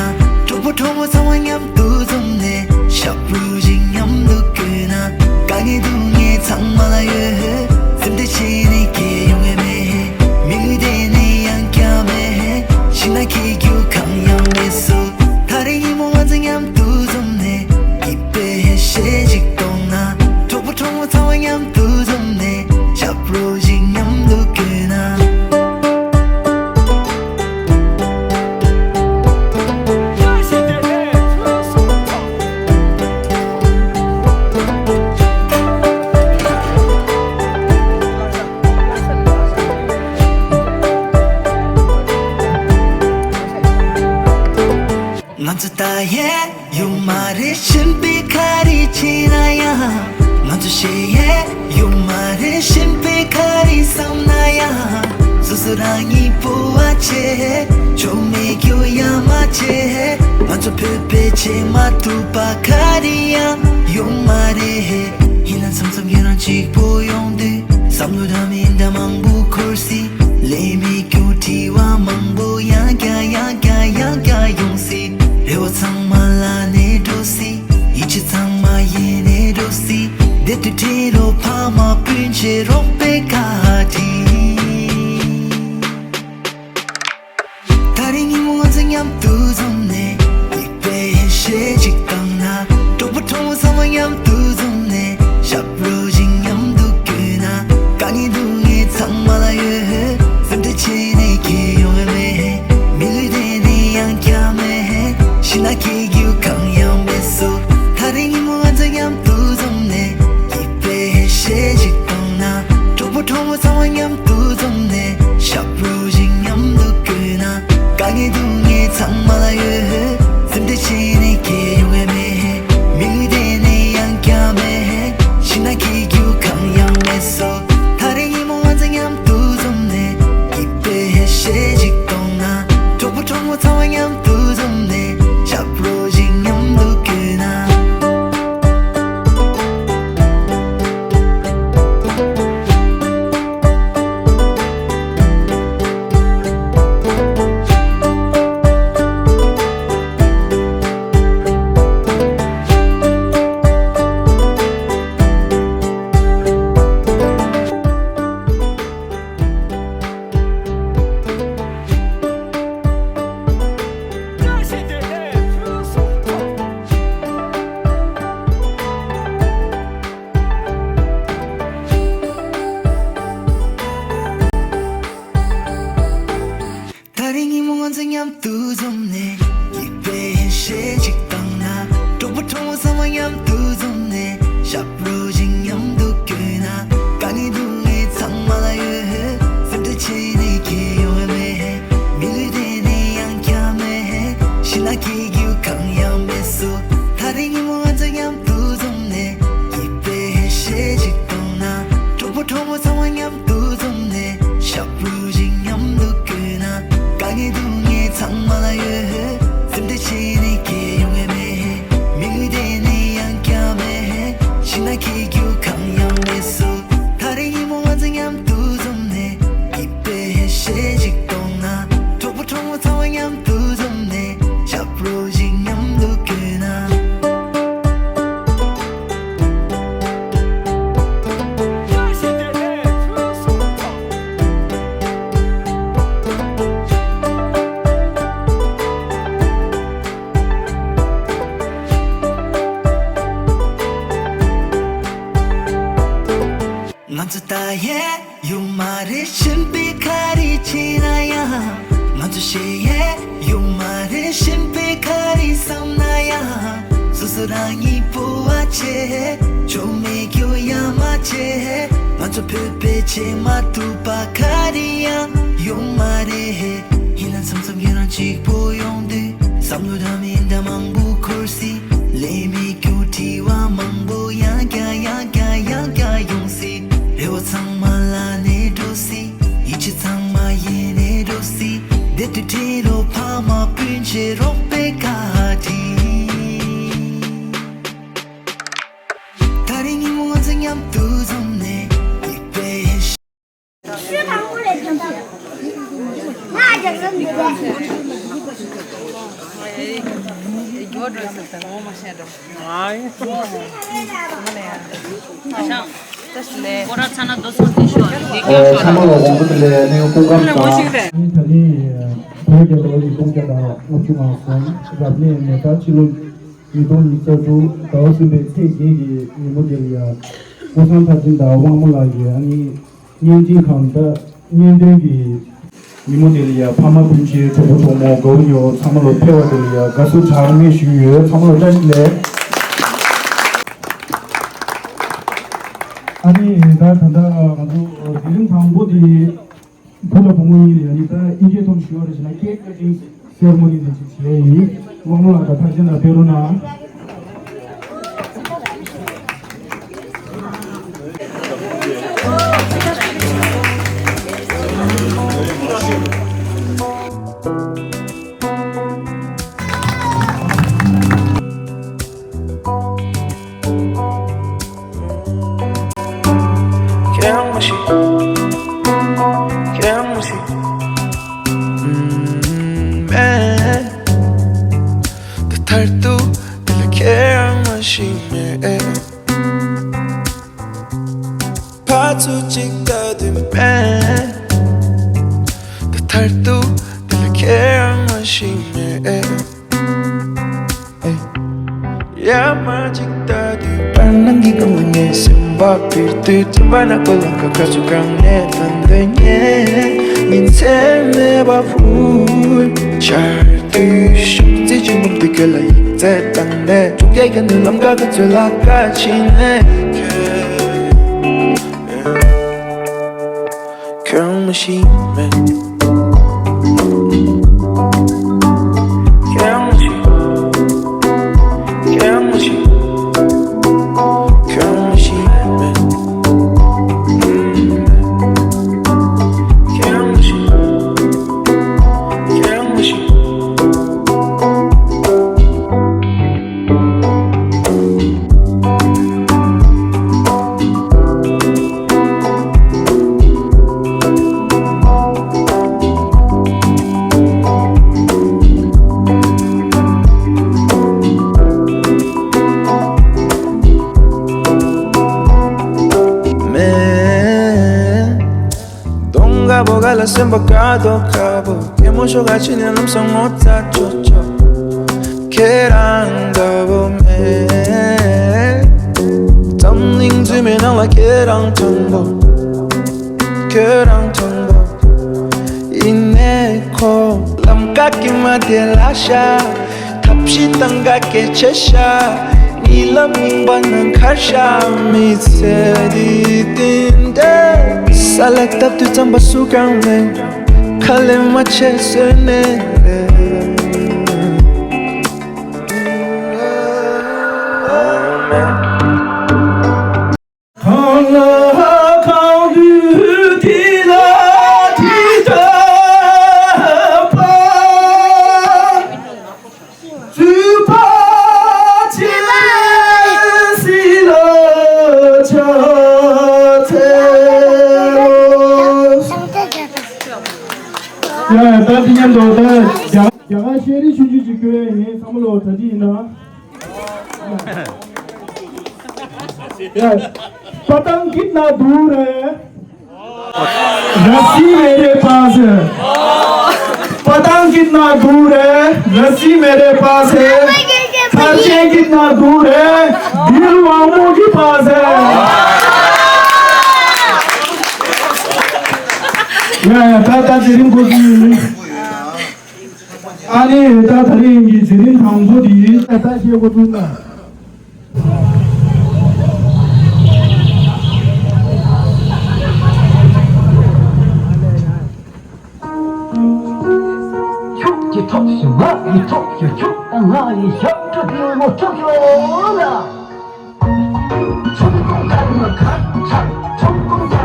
གྲོགས་པོ་གྲོགས་མོ་ཚང་མ་མཉམ་དུ་འཛོམས་ནས། ཞབས་བྲོ་ཞིག་མཉམ་དུ་བརྐྱངས་ན། དཀའ་ངལ་སྡུག་བསྔལ་ཚང་མ་ལ་ཡོད། སེམས་ཁྲལ་བྱས་ནས་ཁྱད་ཡོང་བ་མེད། མི་ལུས་དེ་ནས་ཡང་བསྐྱར་མེད། ཤི་ན་སྐྱིད་རྒྱུ་གང་ཡང་མེད་སོ། ད་རེས་ཉིན་མོ་ང་ཚོ་མཉམ་དུ་འཛོམས་ནས། སྐྱིད་པའི་ཞལ་ཞིག་བཏང་ན། གྲོགས་པོ་གྲོགས་མོ་ཚང་མ་མཉམ་དུ་འཛོམས་ནས། ཞབས་བྲོ་ཞིག་མཉམ་དུ་བརྐྱངས་ན། ང་ཚོ་ད་ཡས་ཡོད་མ་རེད། གཞན་པས་ག་རེ་བྱས་ན་ཡང་། ང་ཚོ་ཞེ་ཡས་ཡོད་མ་རེད། གཞན་པས་ག་རེ་བསམ་ན་ཡང་། སོ་སོ་རང་ཉིད་སྤོབས་པ་བྱེད། ཆོ་མེད་རྒྱུ་ཡ་མ་བྱེད། ང་ཚོ་བོད་པའི་ཆེས་མ་ཐུབ་པ་ག་རེ་ཡང་ཡོད་མ་རེད། ཡིན་ན་མཚམས་མཚམས་ཁྱེད་རང་གཅིག་པོ་ཡོང་དུས། བསམ་བློ་འདྲ་མི་འདྲ་མང་པོ་འཁོར་སྲིད། ལས་མེད་རྒྱུ་དྲི་བ་མང་པོ་ཡང་བསྐྱར་ཡང་བསྐྱར་ཡང་བསྐྱར་ཡོང་སྲིད། རེ་བ་ཚང་མ་བརླག་ནས་འགྲོ་སྲིད། ཡིད་ཆེས་ཚང་མ་ཡལ་ནས་འགྲོ་སྲིད། བདེ་སྡུག་འཕྲད་རོགས། ཕ་མ་སྤུན་མཆེད་རོགས་པའི་བཀའ་དྲིན། ད་རེས་ཉིན་མོ་ང་ཚོ་མཉམ་དུ་འཛོམས་ནས། སྐྱིད་པའི་ཞལ་ཞིག་བཏང་ན། གྲོགས་པོ་གྲོགས་མོ་ཚང་མ་མཉམ་དུ་འཛོམས་ནས། ཞབས་བྲོ་ཞིག་མཉམ་དུ་བརྐྱངས་ན། དཀའ་ངལ་སྡུག་བསྔལ་ཚང་མ་ལ་ཡོད། སེམས་ཁྲལ་བྱས་ནས་ཁྱད་ཡོང་བ་མེད། མི་ལུས་དེ་ནས་ཡང་བསྐྱར་མེད། ཤི་ན་སྐྱིད་རྒྱུ་གང་ཡང་མེད་སོ། ད་རེས་ཉིན་མོ་ང་ཚོ་མཉམ་དུ་འཛོམས་ནས། སྐྱིད་པའི་ཞལ་ཞིག་བཏང་ན། གྲོགས་པོ་གྲོགས་མོ་ཚང་མ་མཉམ་དུ་འཛོམས་ནས། ཞབས་བྲོ་ཞིག་མཉམ་དུ་བརྐྱངས་ན། དཀའ་ངལ་སྡུག་བསྔལ་ཚང་མ་ལ་ཡོད། སེམས་ཁྲལ་བྱས་ནས་ཁྱད་ཡོང་བ་མེད། མི་ལུས་དེ་ནས་ཡང་བསྐྱར་མེད། ཤི་ན་སྐྱིད་རྒྱུ་གང་ཡང་མེད་སོ། ད་རེས་ཉིན་མོ་ང་ཚོ་མཉམ་དུ་འཛོམས་ནས། སྐྱིད་པའི་ཞལ་ཞིག་བཏང་ན། གྲོགས་པོ་གྲོགས་མོ་ཚང་མ་མཉམ་དུ་འཛོམས་ནས། ཞབས་བྲོ་ཞིག་མཉམ་དུ་བརྐྱངས་ན། ད་རེས་ཉིན་མོ་ང་ཚོ་མཉམ་དུ་འཛོམས་ནས། སྐྱིད་པའི་ཞལ་ཞིག་བཏང་ན། གྲོགས་པོ་གྲོགས་མོ་ཚང་མ་མཉམ་དུ་འཛོམས་ནས། ཞབས་བྲོ་ཞིག་མཉམ་དུ་བརྐྱངས་ན། དཀའ་ངལ་སྡུག་བསྔལ་ཚང་མ་ལ་ཡོད། སེམས་ཁྲལ་བྱས་ནས་ཁྱད་ཡོང་བ་མེད། མི་ལུས་དེ་ནས་ཡང་བསྐྱར་མེད། ཤི་ན་སྐྱིད་རྒྱུ་གང་ཡང་མེད་སོ། ད་རེས་ཉིན་མོ་ང་ཚོ་མཉམ་དུ་འཛོམས་ནས། སྐྱིད་པའི་ཞལ་ཞིག་བཏང་ན། གྲོགས་པོ་གྲོགས་མོ་ཚང་མ་མཉམ་དུ་འཛོམས་ནས། ཞབས་བྲོ་ཞིག་མཉམ་དུ་བརྐྱངས་ན། དཀའ་ངལ་སྡུག་བསྔལ་ཚང་མ་ལ་ཡོད། སེམས་ཁྲལ་བྱས་ནས་ཁྱད་ཡོང་བ་མེད། མི་ལུས་དེ་ནས་ཡང་བསྐྱར་མེད། ཤི་ན་སྐྱིད་རྒྱུ་གང་ཡང་མེད་སོ། ད་རེས་ཉིན་མོ་ང་ཚོ་མཉམ་དུ་འཛོམས་ནས། སྐྱིད་པའི་ཞལ་ཞིག་བཏང་ན། གྲོགས་པོ་གྲོགས་མོ་ཚང་མ་མཉམ་དུ་འཛོམས་ནས། ཞབས་བྲོ་ཞིག་མཉམ་དུ་བརྐྱངས་ན། ང་ཚོ་ད་ཡས་ཡོད་མ་རེད། གཞན་པས་ག་རེ་བྱས་ན་ཡང་། ང་ཚོ་ཞེ་ཡས་ཡོད་མ་རེད། གཞན་པས་ག་རེ་བསམ་ན་ཡང་། སོ་སོ་རང་ཉིད་སྤོབས་པ་བྱེད། ཆོ་མེད་རྒྱུ་ཡ་མ་བྱེད། ང་ཚོ་བོད་པའི་ཆེས་མ་ཐུབ་པ་ག་རེ་ཡང་ཡོད་མ་རེད། ཡིན་ན་མཚམས་མཚམས་ཁྱེད་རང་གཅིག་པོ་ཡོང་དུས། བསམ་བློ་འདྲ་མི་འདྲ་མང་པོ་འཁོར་སྲིད། ལས་མེད་རྒྱུ་དྲི་བ་མང་པོ་ཡང་བསྐྱར་ཡང་བསྐྱར་ཡང་བསྐྱར་ཡོང་སྲིད། བདེ་བ་ཚང་མ་ལ་ནས་འགྲོ་སྲིད། ཡིད་ཆེས་ཚང་མ་ཡེ་ནས་འགྲོ་སྲིད། བདེ་སྡུག་ཁྲིད་རོགས་ཕ་མ་སྤུན་མཆེད་རོགས་པའི་བཀའ་དྲིན། ད་རེས་ཉིན་མོ་ང་ཚོ་མཉམ་དུ་འཛོམས་ནས་སྐྱིད་པའི། ཚང་མ་ལ་དགོངས་པ་དེ་ལས་གནས་སྐུ་ཁམས་བཟང་། ད་ནི་བོད་རྒྱལ་ལོ་ཉིས་སྟོང་བརྒྱ་དང་ལྔ་བཅུ་ང་གསུམ་རབ་གནས་མེ་རྟ་ཕྱི་ལོ་ཉིས་སྟོང་ཉི་ཤུ་རྩ་དྲུག་ཟླ་བ་གསུམ་པའི་ཚེས་བརྒྱད་ཀྱི་ཉིན་མོ་འདིར་ཡ། ཀུན་བཟང་མཐར་ཕྱིན་དང་དབང་མོ་ལགས་ཀྱི་ཨ་ནི་བརྙན་འཕྲིན་ཁང་དང་བརྙན་འཕྲིན་གྱི་ཉིན་མོ་འདིར་ཡ་ཕ་མ་སྤུན་མཆེད་གྲོགས་པོ་གྲོགས་མོ་དགའ་བོ་ཉེ་བོ་ཚང་མ་ལ་ཕེབས་པ་དེར་ཡ་དགའ་བསུ་གྲངས་མེད་ཞུ་ཡི་ཡོད། ཚང་མ་ལ་བཀྲ་ཤིས་བདེ་ལེགས། ཨ་ནི་ད་ད་ལྟ་ང་ཚོ་དེ་རིང་དང་པོ་དེ། བུ་དང་བུ་མོ་གཉིས་ལ་ཡང་ནི་ད་དབྱིན་ཇིའི་ཐོག་ཞུ་བ་རེད་ཟེར་ན་ཀེག་ཀ་ཊིང་སེ་རི་མོ་ནི་འདི་ཅིག་བྱས་ཡིན། དབང་མོ་ལགས་དང་ཐར་ཅན་ལགས་ཕེབས་རོགས་གནང་། ཁྱེད་རང་མ་ཤི། ཁྱེད་རང་མ་ཤི། ཨུམ། མེད། ད་མཐར་ཐུག་འདི་ལ་ཁྱེད་རང་མ་ཤི་མེད། ཕར་ཚུར་གཅིག་ལྟ་དུས་མེད། ད་མཐར་ཐུག་འདི་ལ་ཁྱེད་རང་མ་ཤི་མེད། ཡ་མ་གཅིག་ལྟ་དུས་བར་སྣང་གི་སྒང་ལ་ངའི་སེམས་པ་འཕུར་དུས་སེམས་པ་ནག་པོ་ལམ་ཁ་ཁ་ཚུར་གང་ནས་ཐོན་འདོད་ངས་ཉིན་མཚན་མེད་པ་འཕུར། ཆར་དུས་ཤུགས་རྩེད་ཅིང་འབུམ་དུ་སྐྱོད་ལ་ཡིག་ཚད་བཏང་ནས་དྲུག་བརྒྱ་གྱ་ནས་ལམ་ཁ་ཁ་ཚུར་ལ་ཁ་ཕྱིན་ནས། ཁྱོད་མ་ཤེས་མེད། ཁྱོད་མ་ཤེས། ཁྱོད་མ་ཤེས། ཁྱོད་མ་ཤེས་མེད། ཁྱོད་མ་ཤེས། ཁྱོད་མ་ཤེས། མེད། གདོང་དཀར་པོ་ག་ལ་སེམས་པ་དཀར་མདོག་དཀར་པོ། སྐྱེད་མོ་ཤོག་ག་ཕྱི་ནས་ལམ་སང་ངོ་ཚ་ཆོག་ཆོག་ཁྱེད་རང་འདྲ་བོ་མེད། འཛམ་གླིང་འཛུལ་མའི་ནང་ལ་ཁྱེད་རང་དྲང་པོ། ཁྱེད་རང་དྲང་པོ། ཡིན་ནའི་ཁོ་ལམ་ཀ་གི་མ་དེ་ལ་ཤ། ཐབས་ཤེས་དང་ག་གེ་ཆེ་ཤ། གཉིད་ལམ་རྙིང་པ་ནང་ཁར་ཤ། མི་ཚེ་འདི་དེ་འདྲ། ས་ལ་བཏབ་དུས་རྩམ་པ་སུ་གང་མེད། ཁ་ལས་མ་ཆད་བཟོས་ནས་རེད། གང་ལ་གང་འདུལ་དེ་ལ་དེ་ལྟ་བ། ཚུལ་ཕ་ཆེ་སྲིད་ལ་ཕྱག་འཚལ་ལོ། ཡ་ད་འདི་མཉམ་དུ་ད་རྒྱ་རྒྱ་གར་ཤེས་རིག་ཆུང་ཆུང་ཅིག་བསྐྱོན་ཡིན། ཚང་མ་ལོ་གྲ་སྒྲིག་ཡིན་ན། पतंग कितना दूर है, रस्सी मेरे पास है। पतंग कितना दूर है, रस्सी मेरे पास है। खर्चे कितना दूर है, दिल वालों के पास है। ཡ་ཡ་ད་ད་དེ་རིང་གོ་གི་ཡིན། ཨ་ནི་ད་ད་རིང་གི་དེ་རིང་དང་པོ་དེ་ད་ད་བཤད་དགོས་ཐུག་ན། ཁྱུག་ཀྱི་ཐོག་ཞུ་ང་ཡི་ཐོག་ཞུ་ཁྱུག་དང་ང་ཡི་ཞབས་བྲོ་དེ་ངོ་ཐུག་ཡོད་ལ། ཆུང་ཀུང་ཁ་ནི་ཁ་ཁ། ཆུང་ཀུང་ཁ་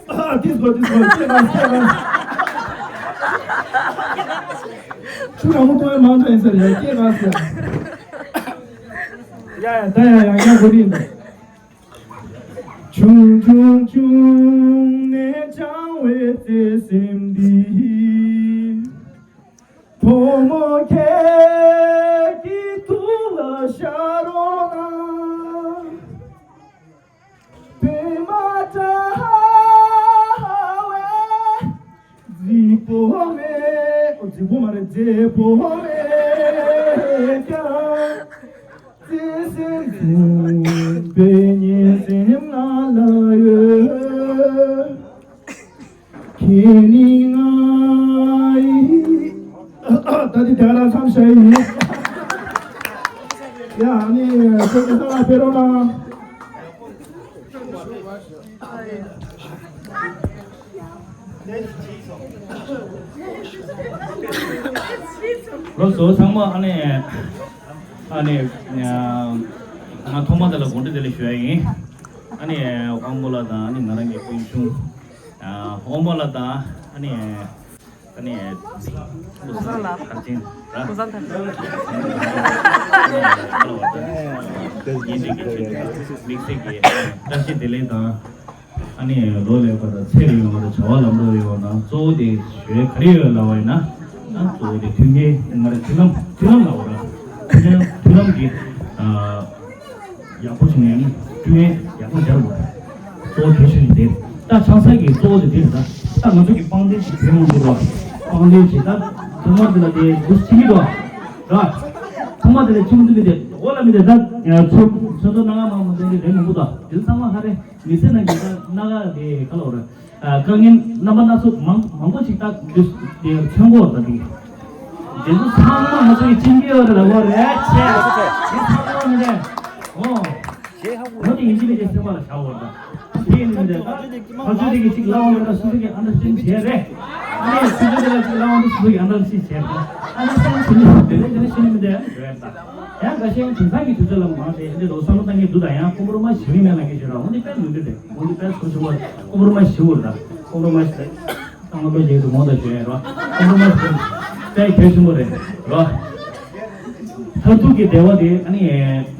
ཨ། དེ་སྐོར་དེ་སྐོར་སྐད་ག་སྐད་ག་ཆུ་རང་མོ་ཏོ་མང་དྲགས་ཡིན་ས་རེད། སྐད་ག་ཟེར། ཡ་ཡ་ད་ཡ་ཡ་ཡ་གོ་རིན་འདུག་ཆུང་ཆུང་ཆུང་ནས་སྦྱངས་པའི་བརྩེ་སེམས་འདི། བུ་མོ་ཁྱེད་ཀྱི་ཐུགས་ལ་ཤར་རོགས་གནང་། པད་མ་འདྲ་བའི་རྫིག་པོ་མེད། ཨོ། རྫིག་པོ་མ་རེད། མཛེས་པོ་མེད་ཀྱང་། བརྩེ་སེམས་འཛིན་པའི་ཉེ་སེམས་ང་ལ་ཡོད། ཁྱེད་ནི་ང་ཡི། ད་འདི་དེ་ག་རང་མཚམས་བཞག་ཡིན། ཡ། ཨ་ནི་ཁྱེད་ཀྱི་ས་ལ་ཕེབས་རོགས་གནང་། ལགས་སོ། ཚང་མ་ཨ་ནི་ཨ་ནི་ང་ཐོག་མ་དེ་ལ་དགོངས་འགྲེལ་བདེ་ལེགས་ཞུ་ཡ་ཡིན། ཨ་ནི་དབང་པོ་ལགས་དང་ཨ་ནི་ང་རང་གི་སྤུན་ཆུང་། ཨ། དབང་པོ་ལགས་དང་ཨ་ནི། ཨ་ནི། ཀུན་བཟང་ལགས། ཐར་ཆེན་ར། ཀུན་བཟང་ཐར་ཆེན། ཡིན་གཅིག་གི་ཆེད་དུ་དམིགས་བསལ་གྱི་བཀྲ་ཤིས་བདེ་ལེགས་དང་། ཨ་ནི་ལོ་ལེགས་པ་དང་ཚེ་རིང་བ་དང་བྱ་བ་ལམ་འགྲོ་ཡོང་བ་དང་། གཙོ་བོ་དེ་ཞུ་ཡ་ག་རེ་ཡོད་ལབ་པ་ཡིན་ན། ཨ། གཙོ་བོ་དེ་མཐུན་རྐྱེན། ང་རང་མཐུན་ལམ། མཐུན་ལམ་ལབ་པ་ར། མཐུན་ལམ། མཐུན་ལམ་གྱི། ཨ། ཡག་པོ་བྱུང་ཡང་ནི་བསྐྲུན་ཡས་ཡག་པོ་སྦྱར་དགོས། གཙོ་བོ་གལ་ཆེ་ཤོས་དེ། ད་ཆང་ས་གི་གཙོ་བོ་དེ་དེ་རེད་ད། ད་ང་ཚོ་གི་པང་གདན་ཞིག་བྱེད་མང་པོ་རེད། པང་གདན་ཞིག་ད་ཐོག་མ་དེ་ལ་དེ་འདུ་ཕྱིན་གྱི་འདུག་ར། ཐོག་མ་དེ་ལ་ཕྱིན་མི་འདུག་མི་དེ། འོ་ལ་མི་དེ་ད་ཚོ་ཚོ་ཚོ་ནང་ང་མང་མང་དེ་རེད། མང་པོ་ད་དེ་ཚང་མ་ཧ་རེ་མི་ཚེ་ནང་གི་ད་སྣ་ཁ་དེ་ག་ལ་འོ་ར། དཀའ་ངལ་རྣམ་པ་སྣ་ཚོགས་མང་མང་པོ་ཞིག་ད་འདི་འདི་མཚོན་གྱི་ཡོད་རེད་ད། འདི་འདི་ཚོ་ཚང་མ་ང་ཚོ་ཡི་སྤྱི་འགྱུར་ཡོད་རེད་ལ་གོ་རེད་ཆེ། འདི་ཚང་མ་ནི་རེད། ཨོ། ང་དེ་ཡིན་གཅིག་མིན་གཅིག་སེམས་པ་ལ་བཞག་དགོས་རེད་ད། དེ་ཡིན་ནི་རེད་ད། ཁ་ཆུ་དེ་གི་གཅིག་ལབ་པ་མེད་ན་སུ་དེ་གི་ཨན་ཌར་སི་ཊེན་ཌ་བྱས་རེད། ཨ་ནི་སུ་དེ་གི་ལ་གཅིག་ལབ་པ་མེད་ན་སུ་དེ་གི་ཨན་ཌར་སི་ཊེན་ཌ་བྱས་རེད། ཨ་ནི་སེམས་ཤིན་ཏུ་དེ་ལས་དེ་ལས་ཤིན་ཏུ་མི་འདྲ་ཡ་རེད་ད། ཡང་འགའ་ཤས་ཡང་དེང་སང་གི་དུས་ཚོད་ལ་མང་ཆེ་འདི་ལོ་བསམ་བློ་བཏང་གི་འདུག་ད་ཡང་ཁོ་པོ་རོ་མ་ཞི་མི་མེད་ལ་གི་ཞེ་ར། འོ་འདི་དཔེ་མི་འདུག་དེ། འོ་འདི་དཔེ་ཚོར་ཆུང་བ། ཁོ་པོ་རོ་མ་ཞི་བོ་ར། ཁོ་པོ་རོ་མ་ཞི། ཏང་ལོ་རྗེས་སུ་མོ་དང་ཞོན་རོ། ཁོ་པོ་རོ་མ་ཞི་དཔེ་གལ་ཆེན་པོ་རེད་རོ། མཐར་ཐུག་གི་བདེ་བ་དེ་ཨ་ནི་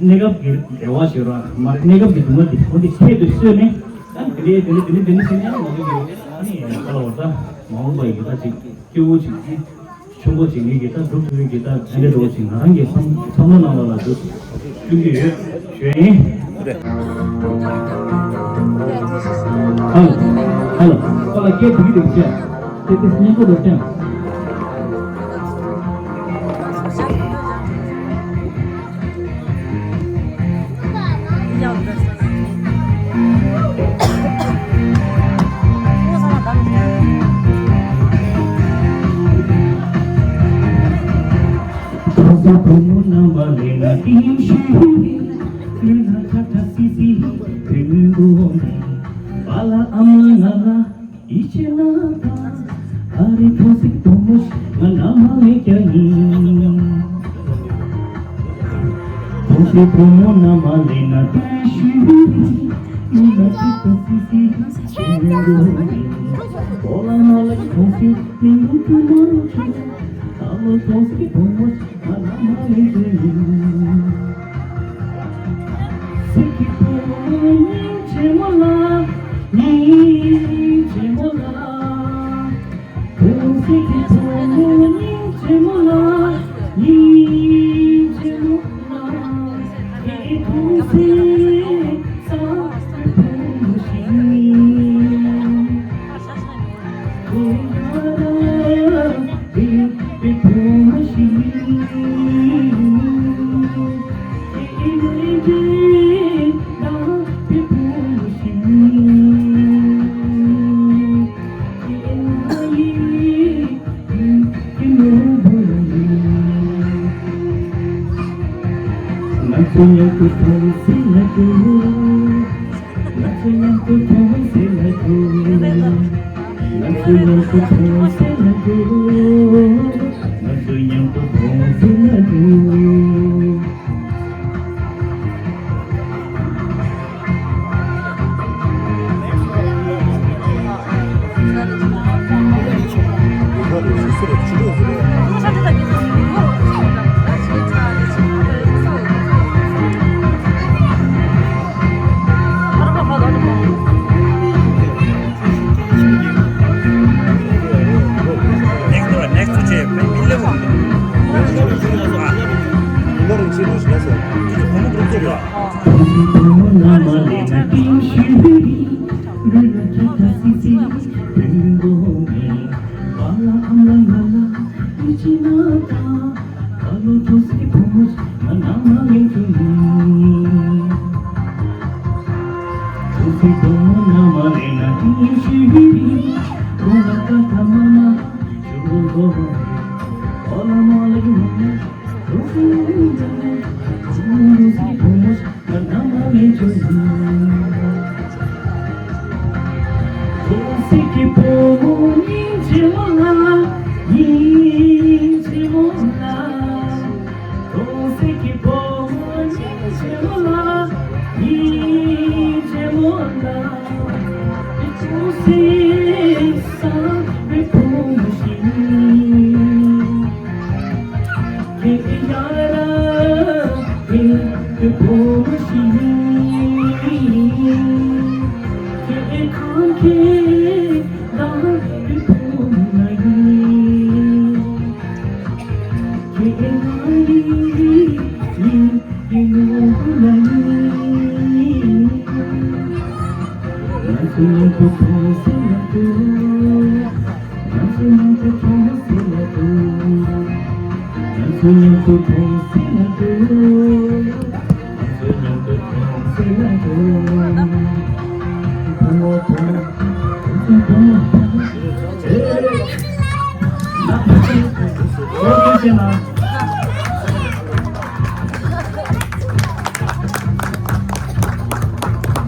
གནས་སྐབས་ཀྱི་བདེ་བ་ཞེ་ར་མ་རེད། གནས་སྐབས་ཀྱི་སྡུག་བསྔལ་དེ་འོ་འདི་ཁྱད་དུ་གསོད་ནས་ཨ་ནི་དེ་འདྲའི་དེ་འདྲའི་དེ་འདྲའི་དེ་འདྲའི་ཟེར་ནས་ང་ཚོ་གི་ཨ་ནི་ག་ལ་བར་ད་མ་འོངས་པ་ཡི་གི་ད་ཅིག་སྐྱེ་བོ་ཅིག་གིས། ཆུང་ཀུ་ཅིག་ངེད་ཀྱིས་ད་སྒྲུབ་ཐུབ་ཡོད་ཀྱི་ད་ཕན་བདེ་འགྲོ་བ་ཅིག་ང་རང་གི་བསམ་བསམ་བློ་ནང་ལ་ལ་འདུག་སྐྱོན་གྱི་ཡོད་ཞུ་ཡ་ཡིན། ཧ་ལོ། ཧ་ལོ། ཁོ་ལ་སྐད་འདི་གི་འདུག་ཅེས། དེ་དེ་སྙན་པོ་འདུག་ཅེས།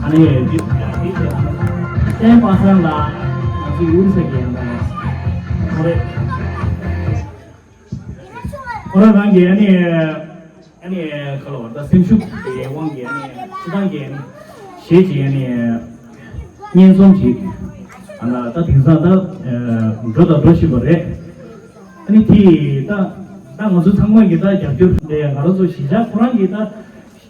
ཨ་ནི་འདི་འདི་བྱས་ན་བསྟན་པ་སངས་ལགས་ང་ཚོའི་ཡུལ་ས་ཀྱི་ཡང་ཁོ་རེད། ཁོ་རང་རང་གིས་ཨ་ནི་ཨ་ནི་ག་ལ་བར་ད་སེམས་ཤུགས་ཀྱི་དབང་གིས་ཨ་ནི་སྤྱི་བཏང་གི་ཨ་ནི་གཞས་ཀྱི་ཨ་ནི་སྙན་རྩོམ་ཅིག་ཨ་ན་ད་དེང་སང་ད་འགྲོ་དང་འགྲོ་བཞིན་པ་རེད། ཨ་ནི་དེ་ད་ད་ང་ཚོ་ཚང་མ་གིས་ད་རྒྱབ་སྐྱོར་དེ་ང་རང་ཚོ་གཞིས་ཆགས་ཁོ་རང་གིས་ད་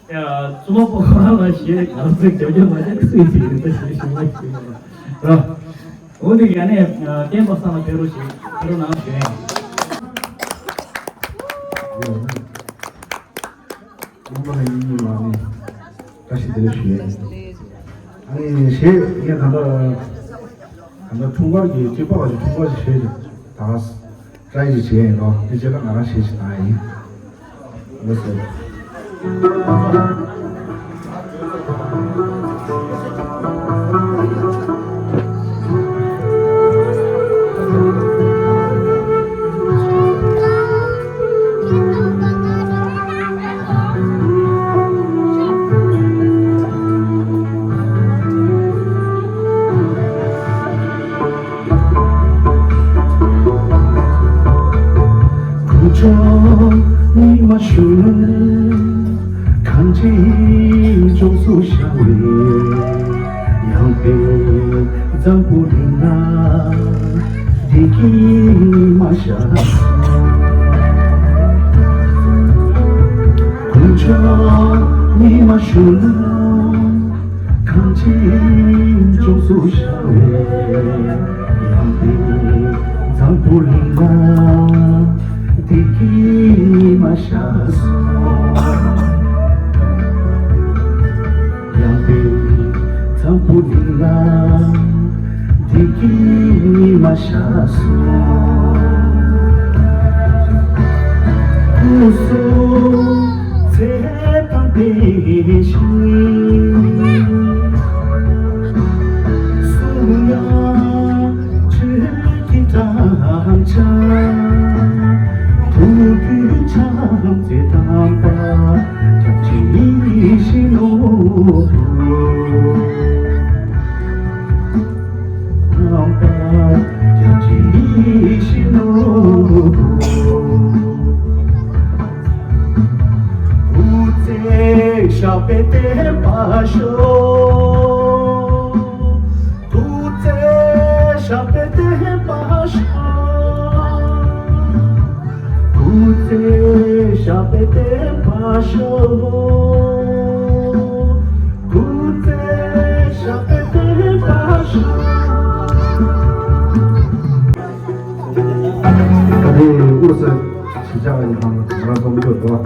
ཡ། བཙུན་མ་པོ་ཁོ་རང་ལ་ཞེས་ང་ཚོས་རྒྱབ་སྐྱོར་མ་བྱས་སུས་བྱེད་ཡོད་ད་ཞེས་ཞུ་མ་ཞུ་མ་ར། འོ་དེ་ཡ་ནས་བསྟན་པ་སངས་ལ་ཕེབས་རོགས་ཞེས་ཕེབས་རོགས་གནང་ཞུ་ཡ་ཡིན། རྣམ་པ་ལ་ཡིན་ཡིན་ལ་ནི་བཀྲ་ཤིས་བདེ་ལེགས་ཞུ་ཡ་ཡིན། ཨ་ནི་གཞས་ངས་ད་ལྟ་ད་ལྟ་འཁྲུངས་སྐར་གྱི་གཅིག་པ་བ་ཞིག་འཁྲུངས་སྐར་ཞིག་བྱས་ཀྱི་ད། ཊ་རའི་ཞིག་བྱས་ཡིན་རོགས། དེ་རྗེས་ལ་ང་རང་གཞས་ཤིག་བཏང་ཡ་ཡིན། ལགས་སོ། དཀོན་མཆོག་ཉི་མ་གཞོན་ནུ་གངས་ཅན་ལྗོངས་སུ་ཤར་བའི་ཡངས་པའི་འཛམ་བུ་གླིང་ན་བདེ་སྐྱིད་མ་ཤར་སོང་། དཀོན་མཆོག་ཉི་མ་གཞོན་ནུ་གངས་ཅན་ལྗོངས་སུ་ཤར་བའི་ཡངས་པའི་འཛམ་བུ་གླིང་ན་བདེ་སྐྱིད་མ་ཤར་སོང་། ཡངས་པའི་འཛམ་བུ་གླིང་ན་བདེ་སྐྱིད་མ་ཤར་སོང་། སྐུ་གཟུགས་ཚེ་དང་ལྡན་ཞིང་། གཟུགས་ཡང་ཆོས་ཀྱི་བགྲང་བྱ། ཐུགས་རྒྱུད་བྱམས་བརྩེ་དམ་པ་སྐྱབས་རྗེ་ཡིད་བཞིན་ནོར་བུ། རྣམ་པར་རྒྱལ་གྱི་ཡིད་བཞིན་ནོར་བུ། སྐུ་ཚེ་ཞབས་པད་བརྟན་པར་ཤོག། སྐུ་ཚེ་ཞབས་པད་བརྟན་པར་ཤོག། སྐུ་ཚེ་ཞབས་པད་བརྟན་པར་ཤོག། སྐུ་ཚེ་ཞབས་པད་བརྟན་པར་ཤོག། ད་རེས་དབུ་ས་གཞིས་ཆགས་ཡིན་ནའང་ང་རང་ཚོ་མི་འདུག་འགྲོ།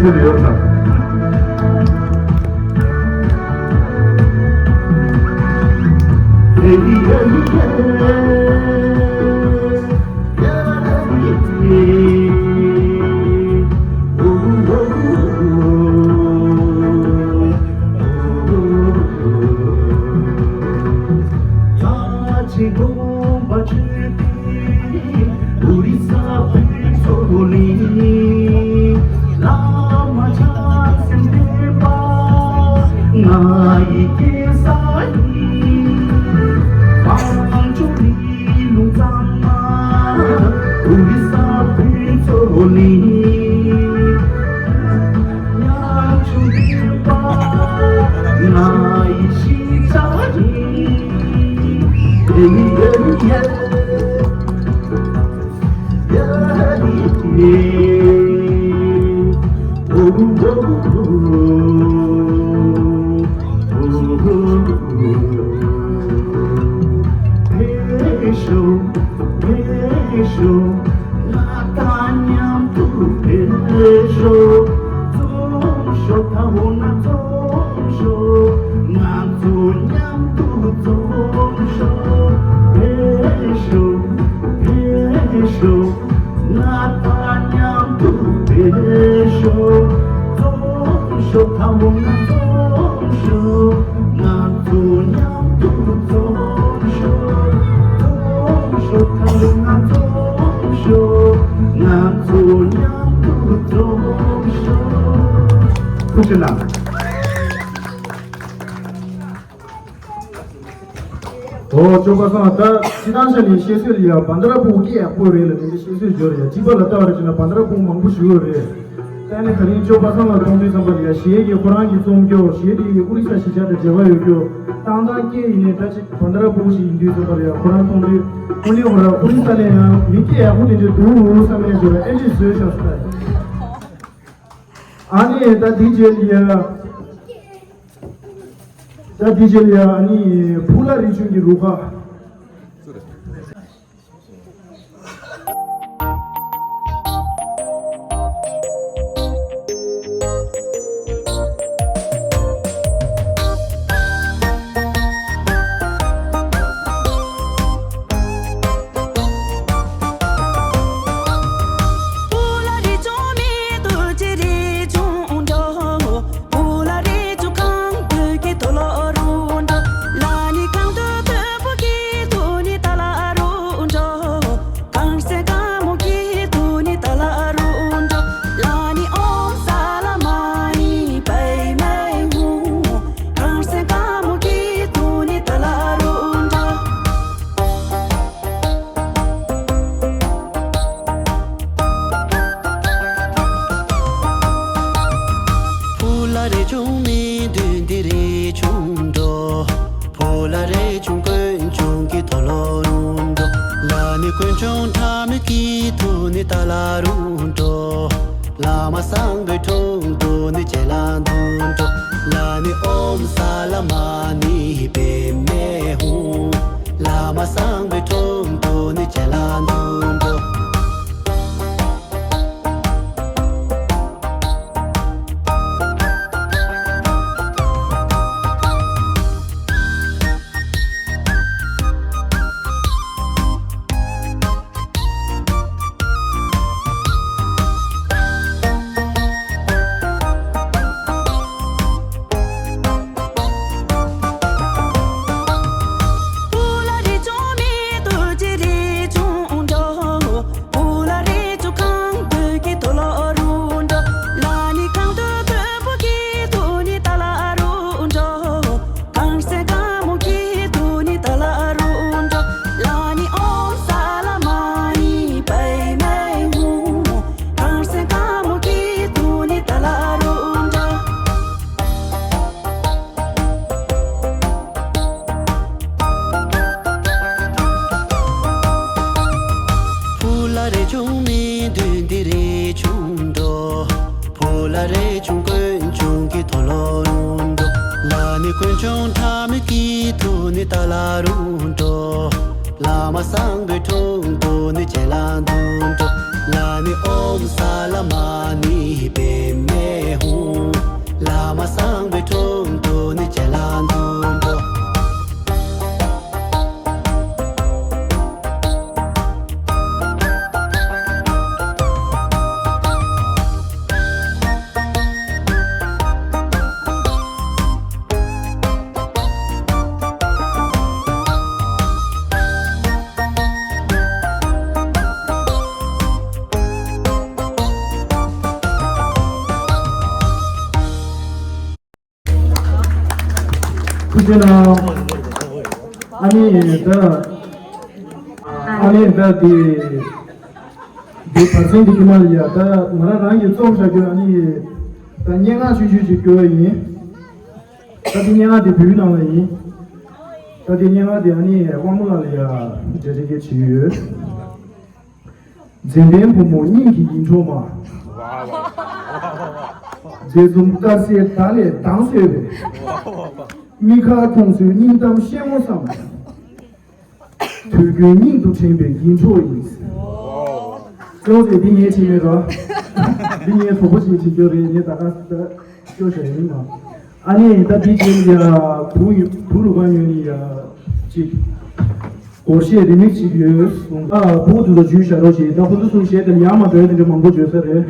ཡོད་ཡོད་ལ། ཐུགས་རྗེ་གནང་། ཨོ། ཅོ་པ་སང་ད་སྤྱི་བཏང་ཆ་ནས་བཤད་སྲོལ་ཡ་བན་དར་ཕྲུག་སྐད་ཡག་པོ་རེད་ལ་ནི་བཤད་སྲོལ་འབྱོར་ཡ་སྤྱི་པ་ལ་ལྟ་བ་རེད་ཅེ་ན་བན་དར་ཕྲུག་མང་པོ་ཞིག་ཡོད་རེད། ད་ནི་ད་རིང་ཅོ་པ་སང་ལ་མཐོང་དུས་ཙམ་པ་ལ་ཡ་གཞས་ཀྱི་ཁོ་རང་གི་རྩོམ་སྐྱོར་གཞས་དེ་ཡི་ཨོ་རི་ས་གཞིས་ཆགས་དང་འབྲེལ་བ་ཡོད་སྐྱོར་ཏང་ཏང་སྐད་ཡིན་ནའི་ད་ཅིག་བན་དར་ཕྲུག་ཞིག་ཡིན་དུས་ཙམ་པ་ལ་ཡ་ཁོ་རང་མཐོང་དུས་ཨོ་ནི་ཁོ་རང་ཨོ་རི་ས་ལ་ཡང་མི་སྐད་ཡག་པོ་དེ་འདྲ་འདུག་བསམ་ནས་བརྗོད་པ་ཨེ་ཅིག་བཟོས་ཤག་ས། ཨ་ནི་ད་དེ་རྗེས་ལ་ཡ། ད་དེ་རྗེས་ལ་ཡ་ཨ་ནི་ཕུ་ལ་རི་ཆུང་གི་རུ་ཁག་ཕུ་ལ་རི་ཆུང་མི་བདུན་འདི་རི་ཆུང་འགྲོ། ཕུ་ལ་རི་ཆུང་དཀོན་ཆུང་གི་ཐོ་ལོ་རུ་འགྲོ། ལ་ནི་དཀོན་ཆུང་ཁྲ་མི་གི་ཐུ་ནི་ཏ་ལ་རུ་འགྲོ། བླ་མ་བཟང་པོའི་དྲུང་དུ་ནི་ཅེ་ལ་འདུ་འགྲོ། ལ་ནི་ཨོཾ་ས་ལ་མ་ཎི་པདྨེ་ཧཱུྃ། བླ་མ་བཟང་པོའི་དྲུང་དུ་ནི་ཅེ་ལ་འདུ་འགྲོ། ཕུ་ལ་རི་ཆུང་མི་བདུན་འདི་རི་ཆུང་འགྲོ། ཕུ་ལ་རི་ཆུང་དཀོན་ཆུང་གི་ཐོ་ལོ་རུ་འགྲོ། ལ་ནི་དཀོན་ཆུང་ཁྲ་མི་གི་ཐུ་ནི་ཏ་ལ་རུ་འགྲོ། བླ་མ་བཟང་པོའི་དྲུང་དུ་ནི་ཅེ་ལ་འདུ་འགྲོ། ལ་ནི་ཨོཾ་ས་ལ་མ་ཎི་པདྨེ་ཧཱུྃ། བླ་མ་བཟང་པོའི་དྲུང་དུ་ནི་ཇེ་ལ་འཛུམ་པོ། ཐུགས་རྗེ་གནང་། ཨ་ནི་ད་ཨ་ནི་ད་དེ་དེ་བར་གསེང་དེ་ཀྱི་མ་ལ་ཡ་ད་ང་རང་རང་གིས་རྩོམ་བྱ་རྒྱུ། ཨ་ནི་ད་སྙན་ངག་ཆུང་ཆུང་ཅིག་སྐྱོར་བ་ཡིན། ད་དེ་སྙན་ངག་དེ་བོད་ནང་ལ་ཡིན། ད་དེ་སྙན་ངག་དེ་ཨ་ནི་དབང་མོ་ལགས་ལ་ཡ་འབྲེལ་འདྲིས་བྱས་ཡོད། འཛེམ་པའི་བུ་མོ་སྙིང་གི་ཡིད་འཕྲོག་མ། མཛེས་འཛུམ་དཀར་གསལ་བརྡ་ལས་ལྡང་སོས་པའི། མིག་ཁར་མཐོང་ཚོའི་སྙིང་གཏམ་ཤེལ་མོ་བསམ། དུས་རྒྱུན་སྙིང་དུ་དྲན་པའི་ཡིད་འཕྲོག་ཡིན། ཅོག་ཙེ་འདི་ངས་བྲིས་མེད་རོ། འདི་ངའི་གྲོགས་པོ་ཞིག་བྲིས་རྒྱུ་རེད། ངས་ད་ག་ད་སྐྱོ་བྱ་ཡིན་མ། ཨ་ནི་ད་འདི་བྲིས་ཡ་བུ་ཡུ་བུ་རུ་གང་ཡོད་ནི་ཡ་ཅིག་སྒོར་གཞས་རི་མིག་ཅིག་ཡོད་གསུངས། ཨ་བུ་དུ་ད་ཇུས་བྱ་རོགས་བྱེད། ད་ཁོ་ཚོ་གསུང་གཞས་དེ་ཡར་མ་འགྲོ་ཡ་དེ་འདྲ་མང་པོ་བརྗོད་ས་རེད།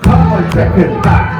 Come on, check it back.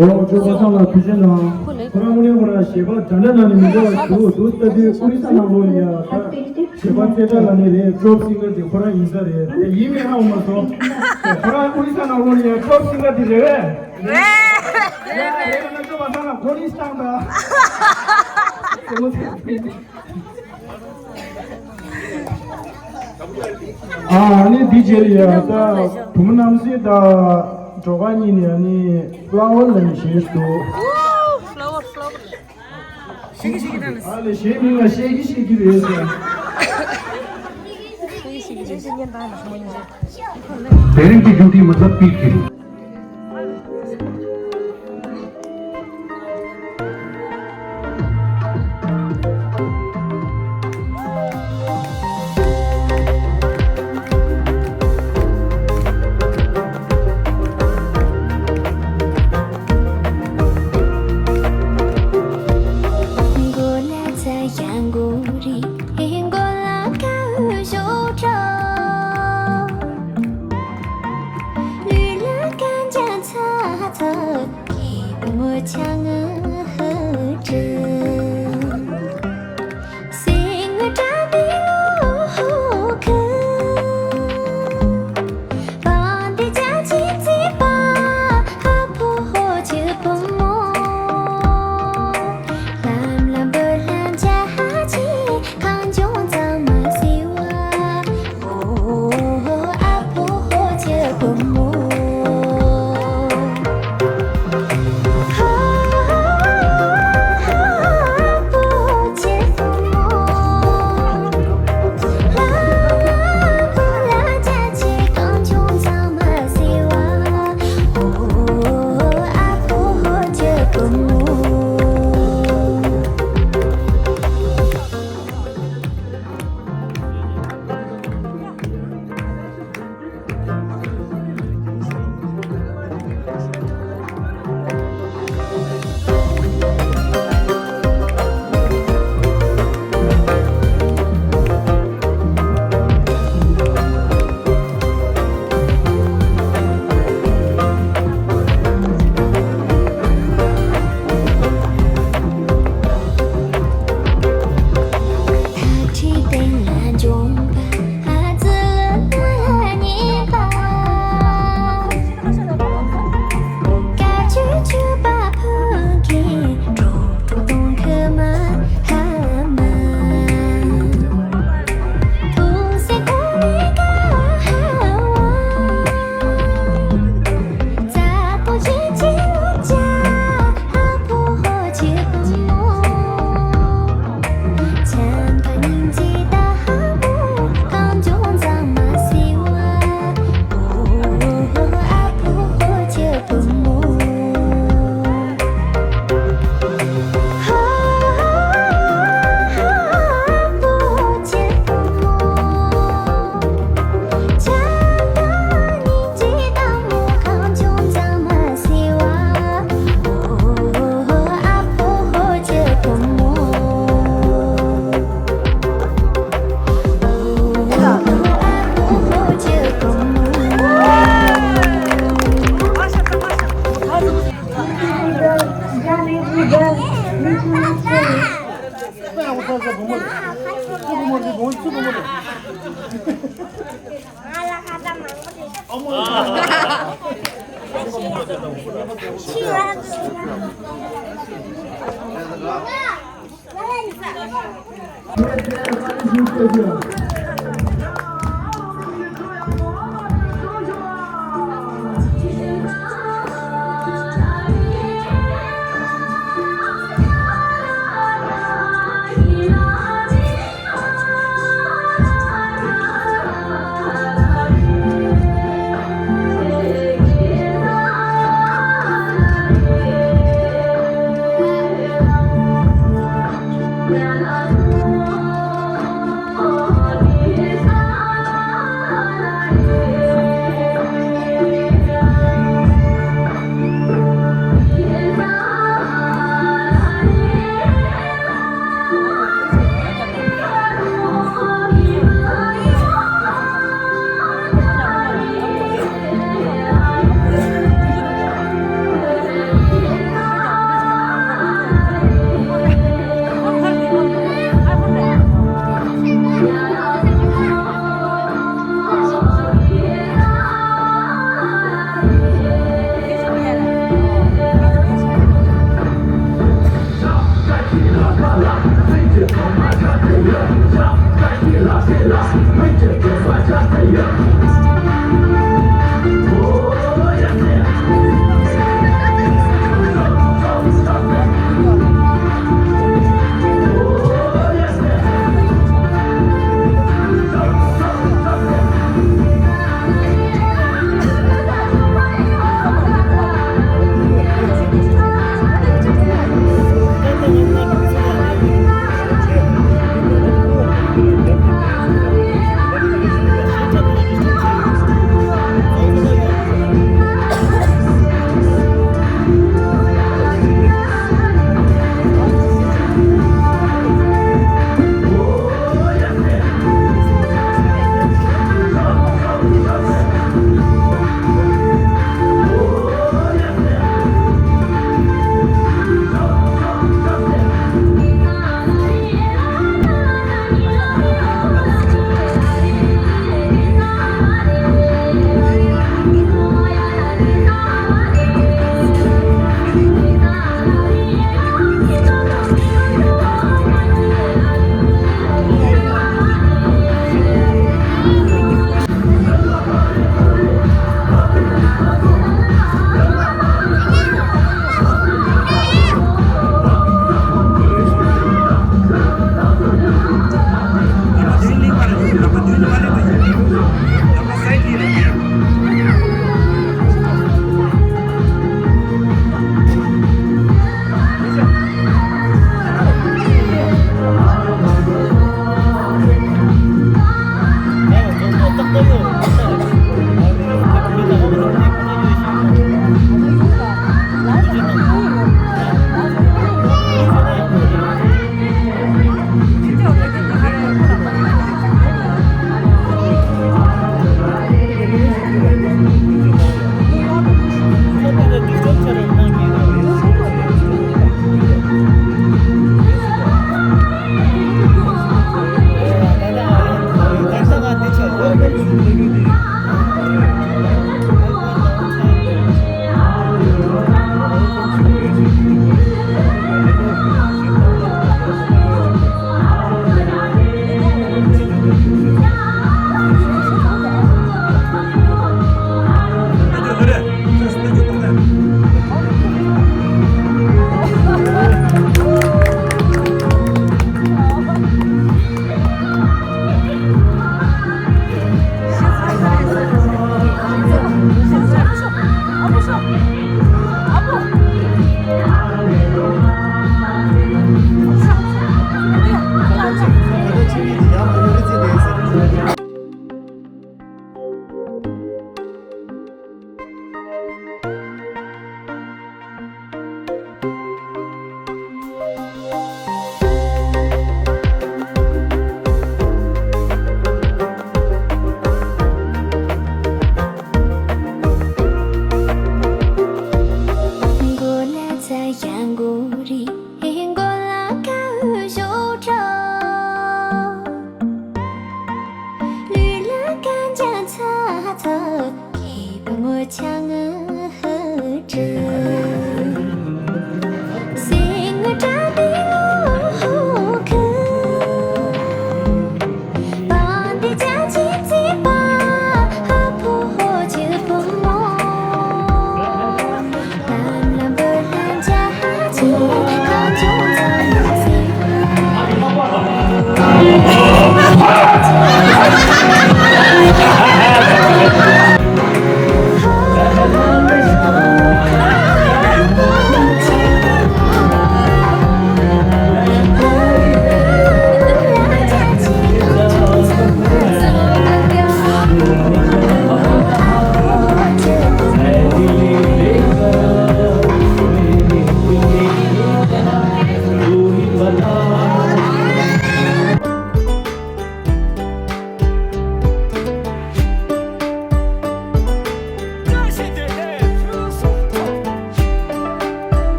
ཨོ་ཇོ་པ་སངས་ལགས་ཐུགས་རྗེ་གནང་། ཁོ་རང་དངོས་གནས་ཁོ་རང་གཞས་པ་འདྲ་འདྲ་ནང་ནས་མི་འདྲ་བ་ཞིག་འདུག་འདུག་ལྟ་དུས་ཨོ་རི་ས་ནང་ལོགས་ལ་ཡ་ད་གཞས་པ་རྩེ་གྲ་ལ་ནི་རེད། ཊོབ་སིང་གར་དེ་ཁོ་རང་ཡིན་ས་རེད། དེ་ཡིན་མིན་ཧ་གོ་མ་སོང་། ཁོ་རང་ཨོ་རི་ས་ནང་ལོགས་ལ་ཡ་ཊོབ་སིང་གར་དེ་རེད་པས། རེད་རེད། ན་ཇོ་པ་སངས་ལགས་ཁོ་རི་སྟངས་དང་། ཨ་ནི་འདི་རྗེས་ལ་ཡ་ད་བུ་མོ་རྣམ་སྲས་དང་སྒྲོལ་དཀར་གཉིས་ནས་ཨ་ནི་ཕ་ལ་ཝར་ལ་ནི་གཞས་ཤིག་འདུག་ཕ་ལ་ཝར་ཕ་ལ་ཝར། ཤེས་ཀྱི་ཤེས་ཀྱི་དང་། ཨ་ལས་གཞན་མིན་ལ་ཤེས་ཀྱི་ཤེས་ཀྱི་རེད་ཟེར། ཤེས་ཀྱི་ཤེས་ཀྱི་རེད། དེ་རིང་གི་ཡུལ་དེའི་མི་ཚབ་པིར་གྱི་རུ།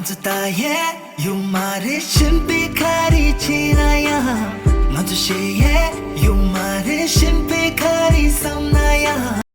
ད་ཡེ་ཡོང་མ་རེད། གཞན་པའི་ཁ་རི་ཆེ་ན་ཡང་། ང་ཚོ་ཞེ་ཡེ་ཡོང་མ་རེད། གཞན་པའི་ཁ་རི་བསམ་ན་ཡང་།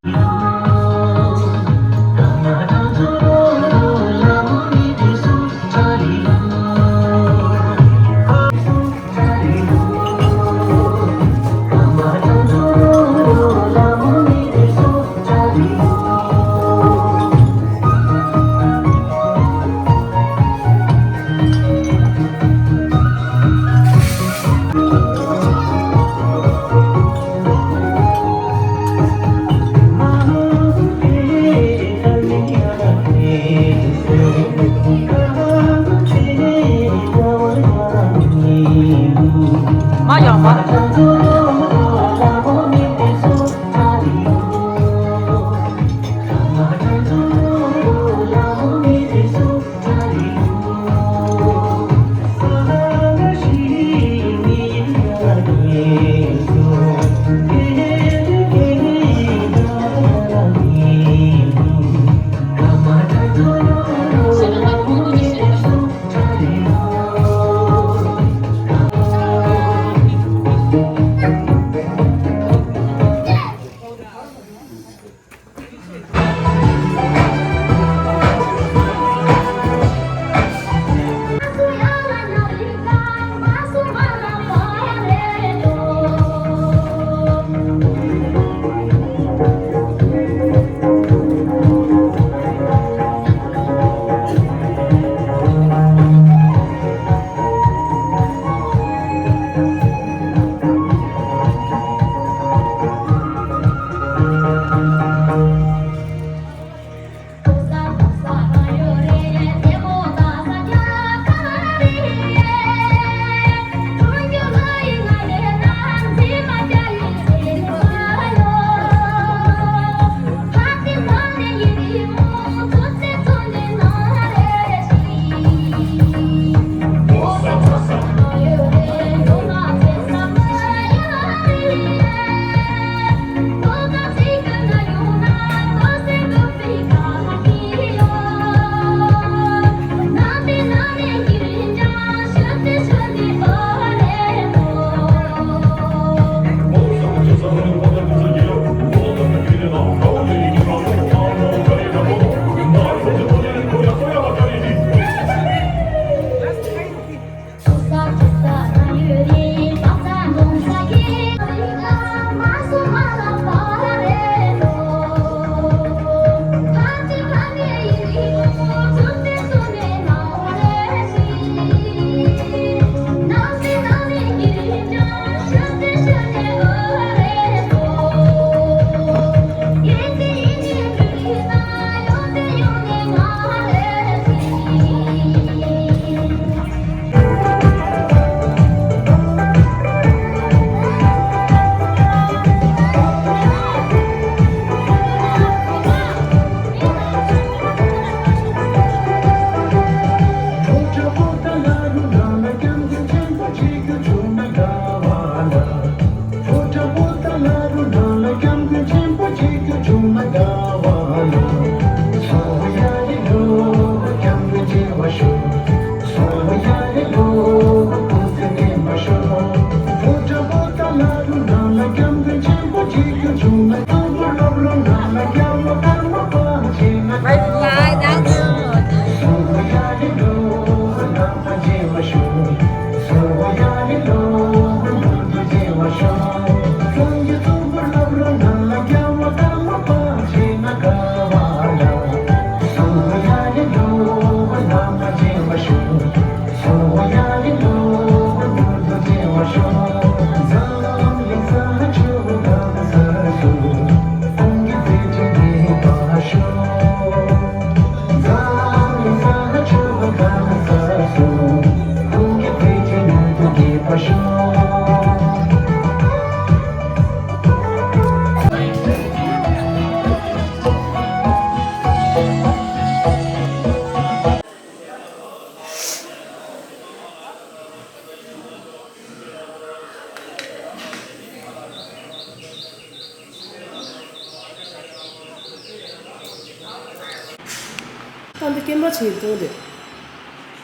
ད་འདི་སྐེམ་པ་ཆེ་གཏོང་དེ།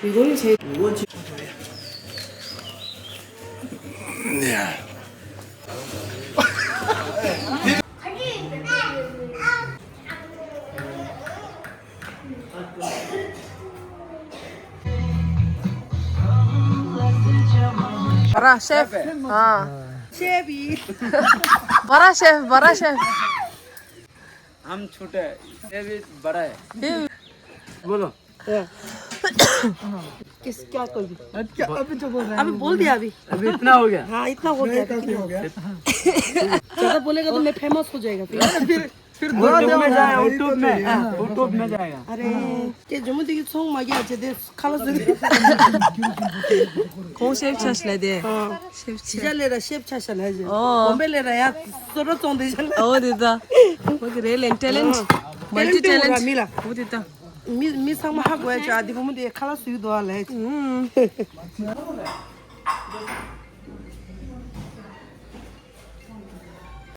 མི་མགོ་ནི་བྱས། Bara chef. हाँ। शेफ ही। बड़ा शेफ, बड़ा शेफ। हम छोटे हैं, ये भी बड़ा है। ये बोलो। किस, क्या कर दी? अच्छा, अभी तो बोल रहा है। अभी बोल दिया अभी। अभी इतना हो गया। हाँ, इतना हो गया, अभी कितना हो गया? ज़्यादा बोलेगा तो मैं फेमस हो जाएगा फिर। फिर, फिर YouTube में जाएगा, YouTube में, YouTube में जाएगा। अरे, के जुम्मन देखिए, सोंग मागिया अच्छे दे, खाला से। कौन शेफ छाछ ले दे? हाँ। शेफ छाछ। जा ले रहा, शेफ छाछ ले जे। ओ। बॉम्बे ले रहा यार, सोरो सोंग दे चल। ओ देता। वो रेल टैलेंट। हाँ। Multi talent talent. मिला। वो देता। मी, मी संग मा हाक वया चा, दिगो मुदे खाला सुई दो ले। हम्म।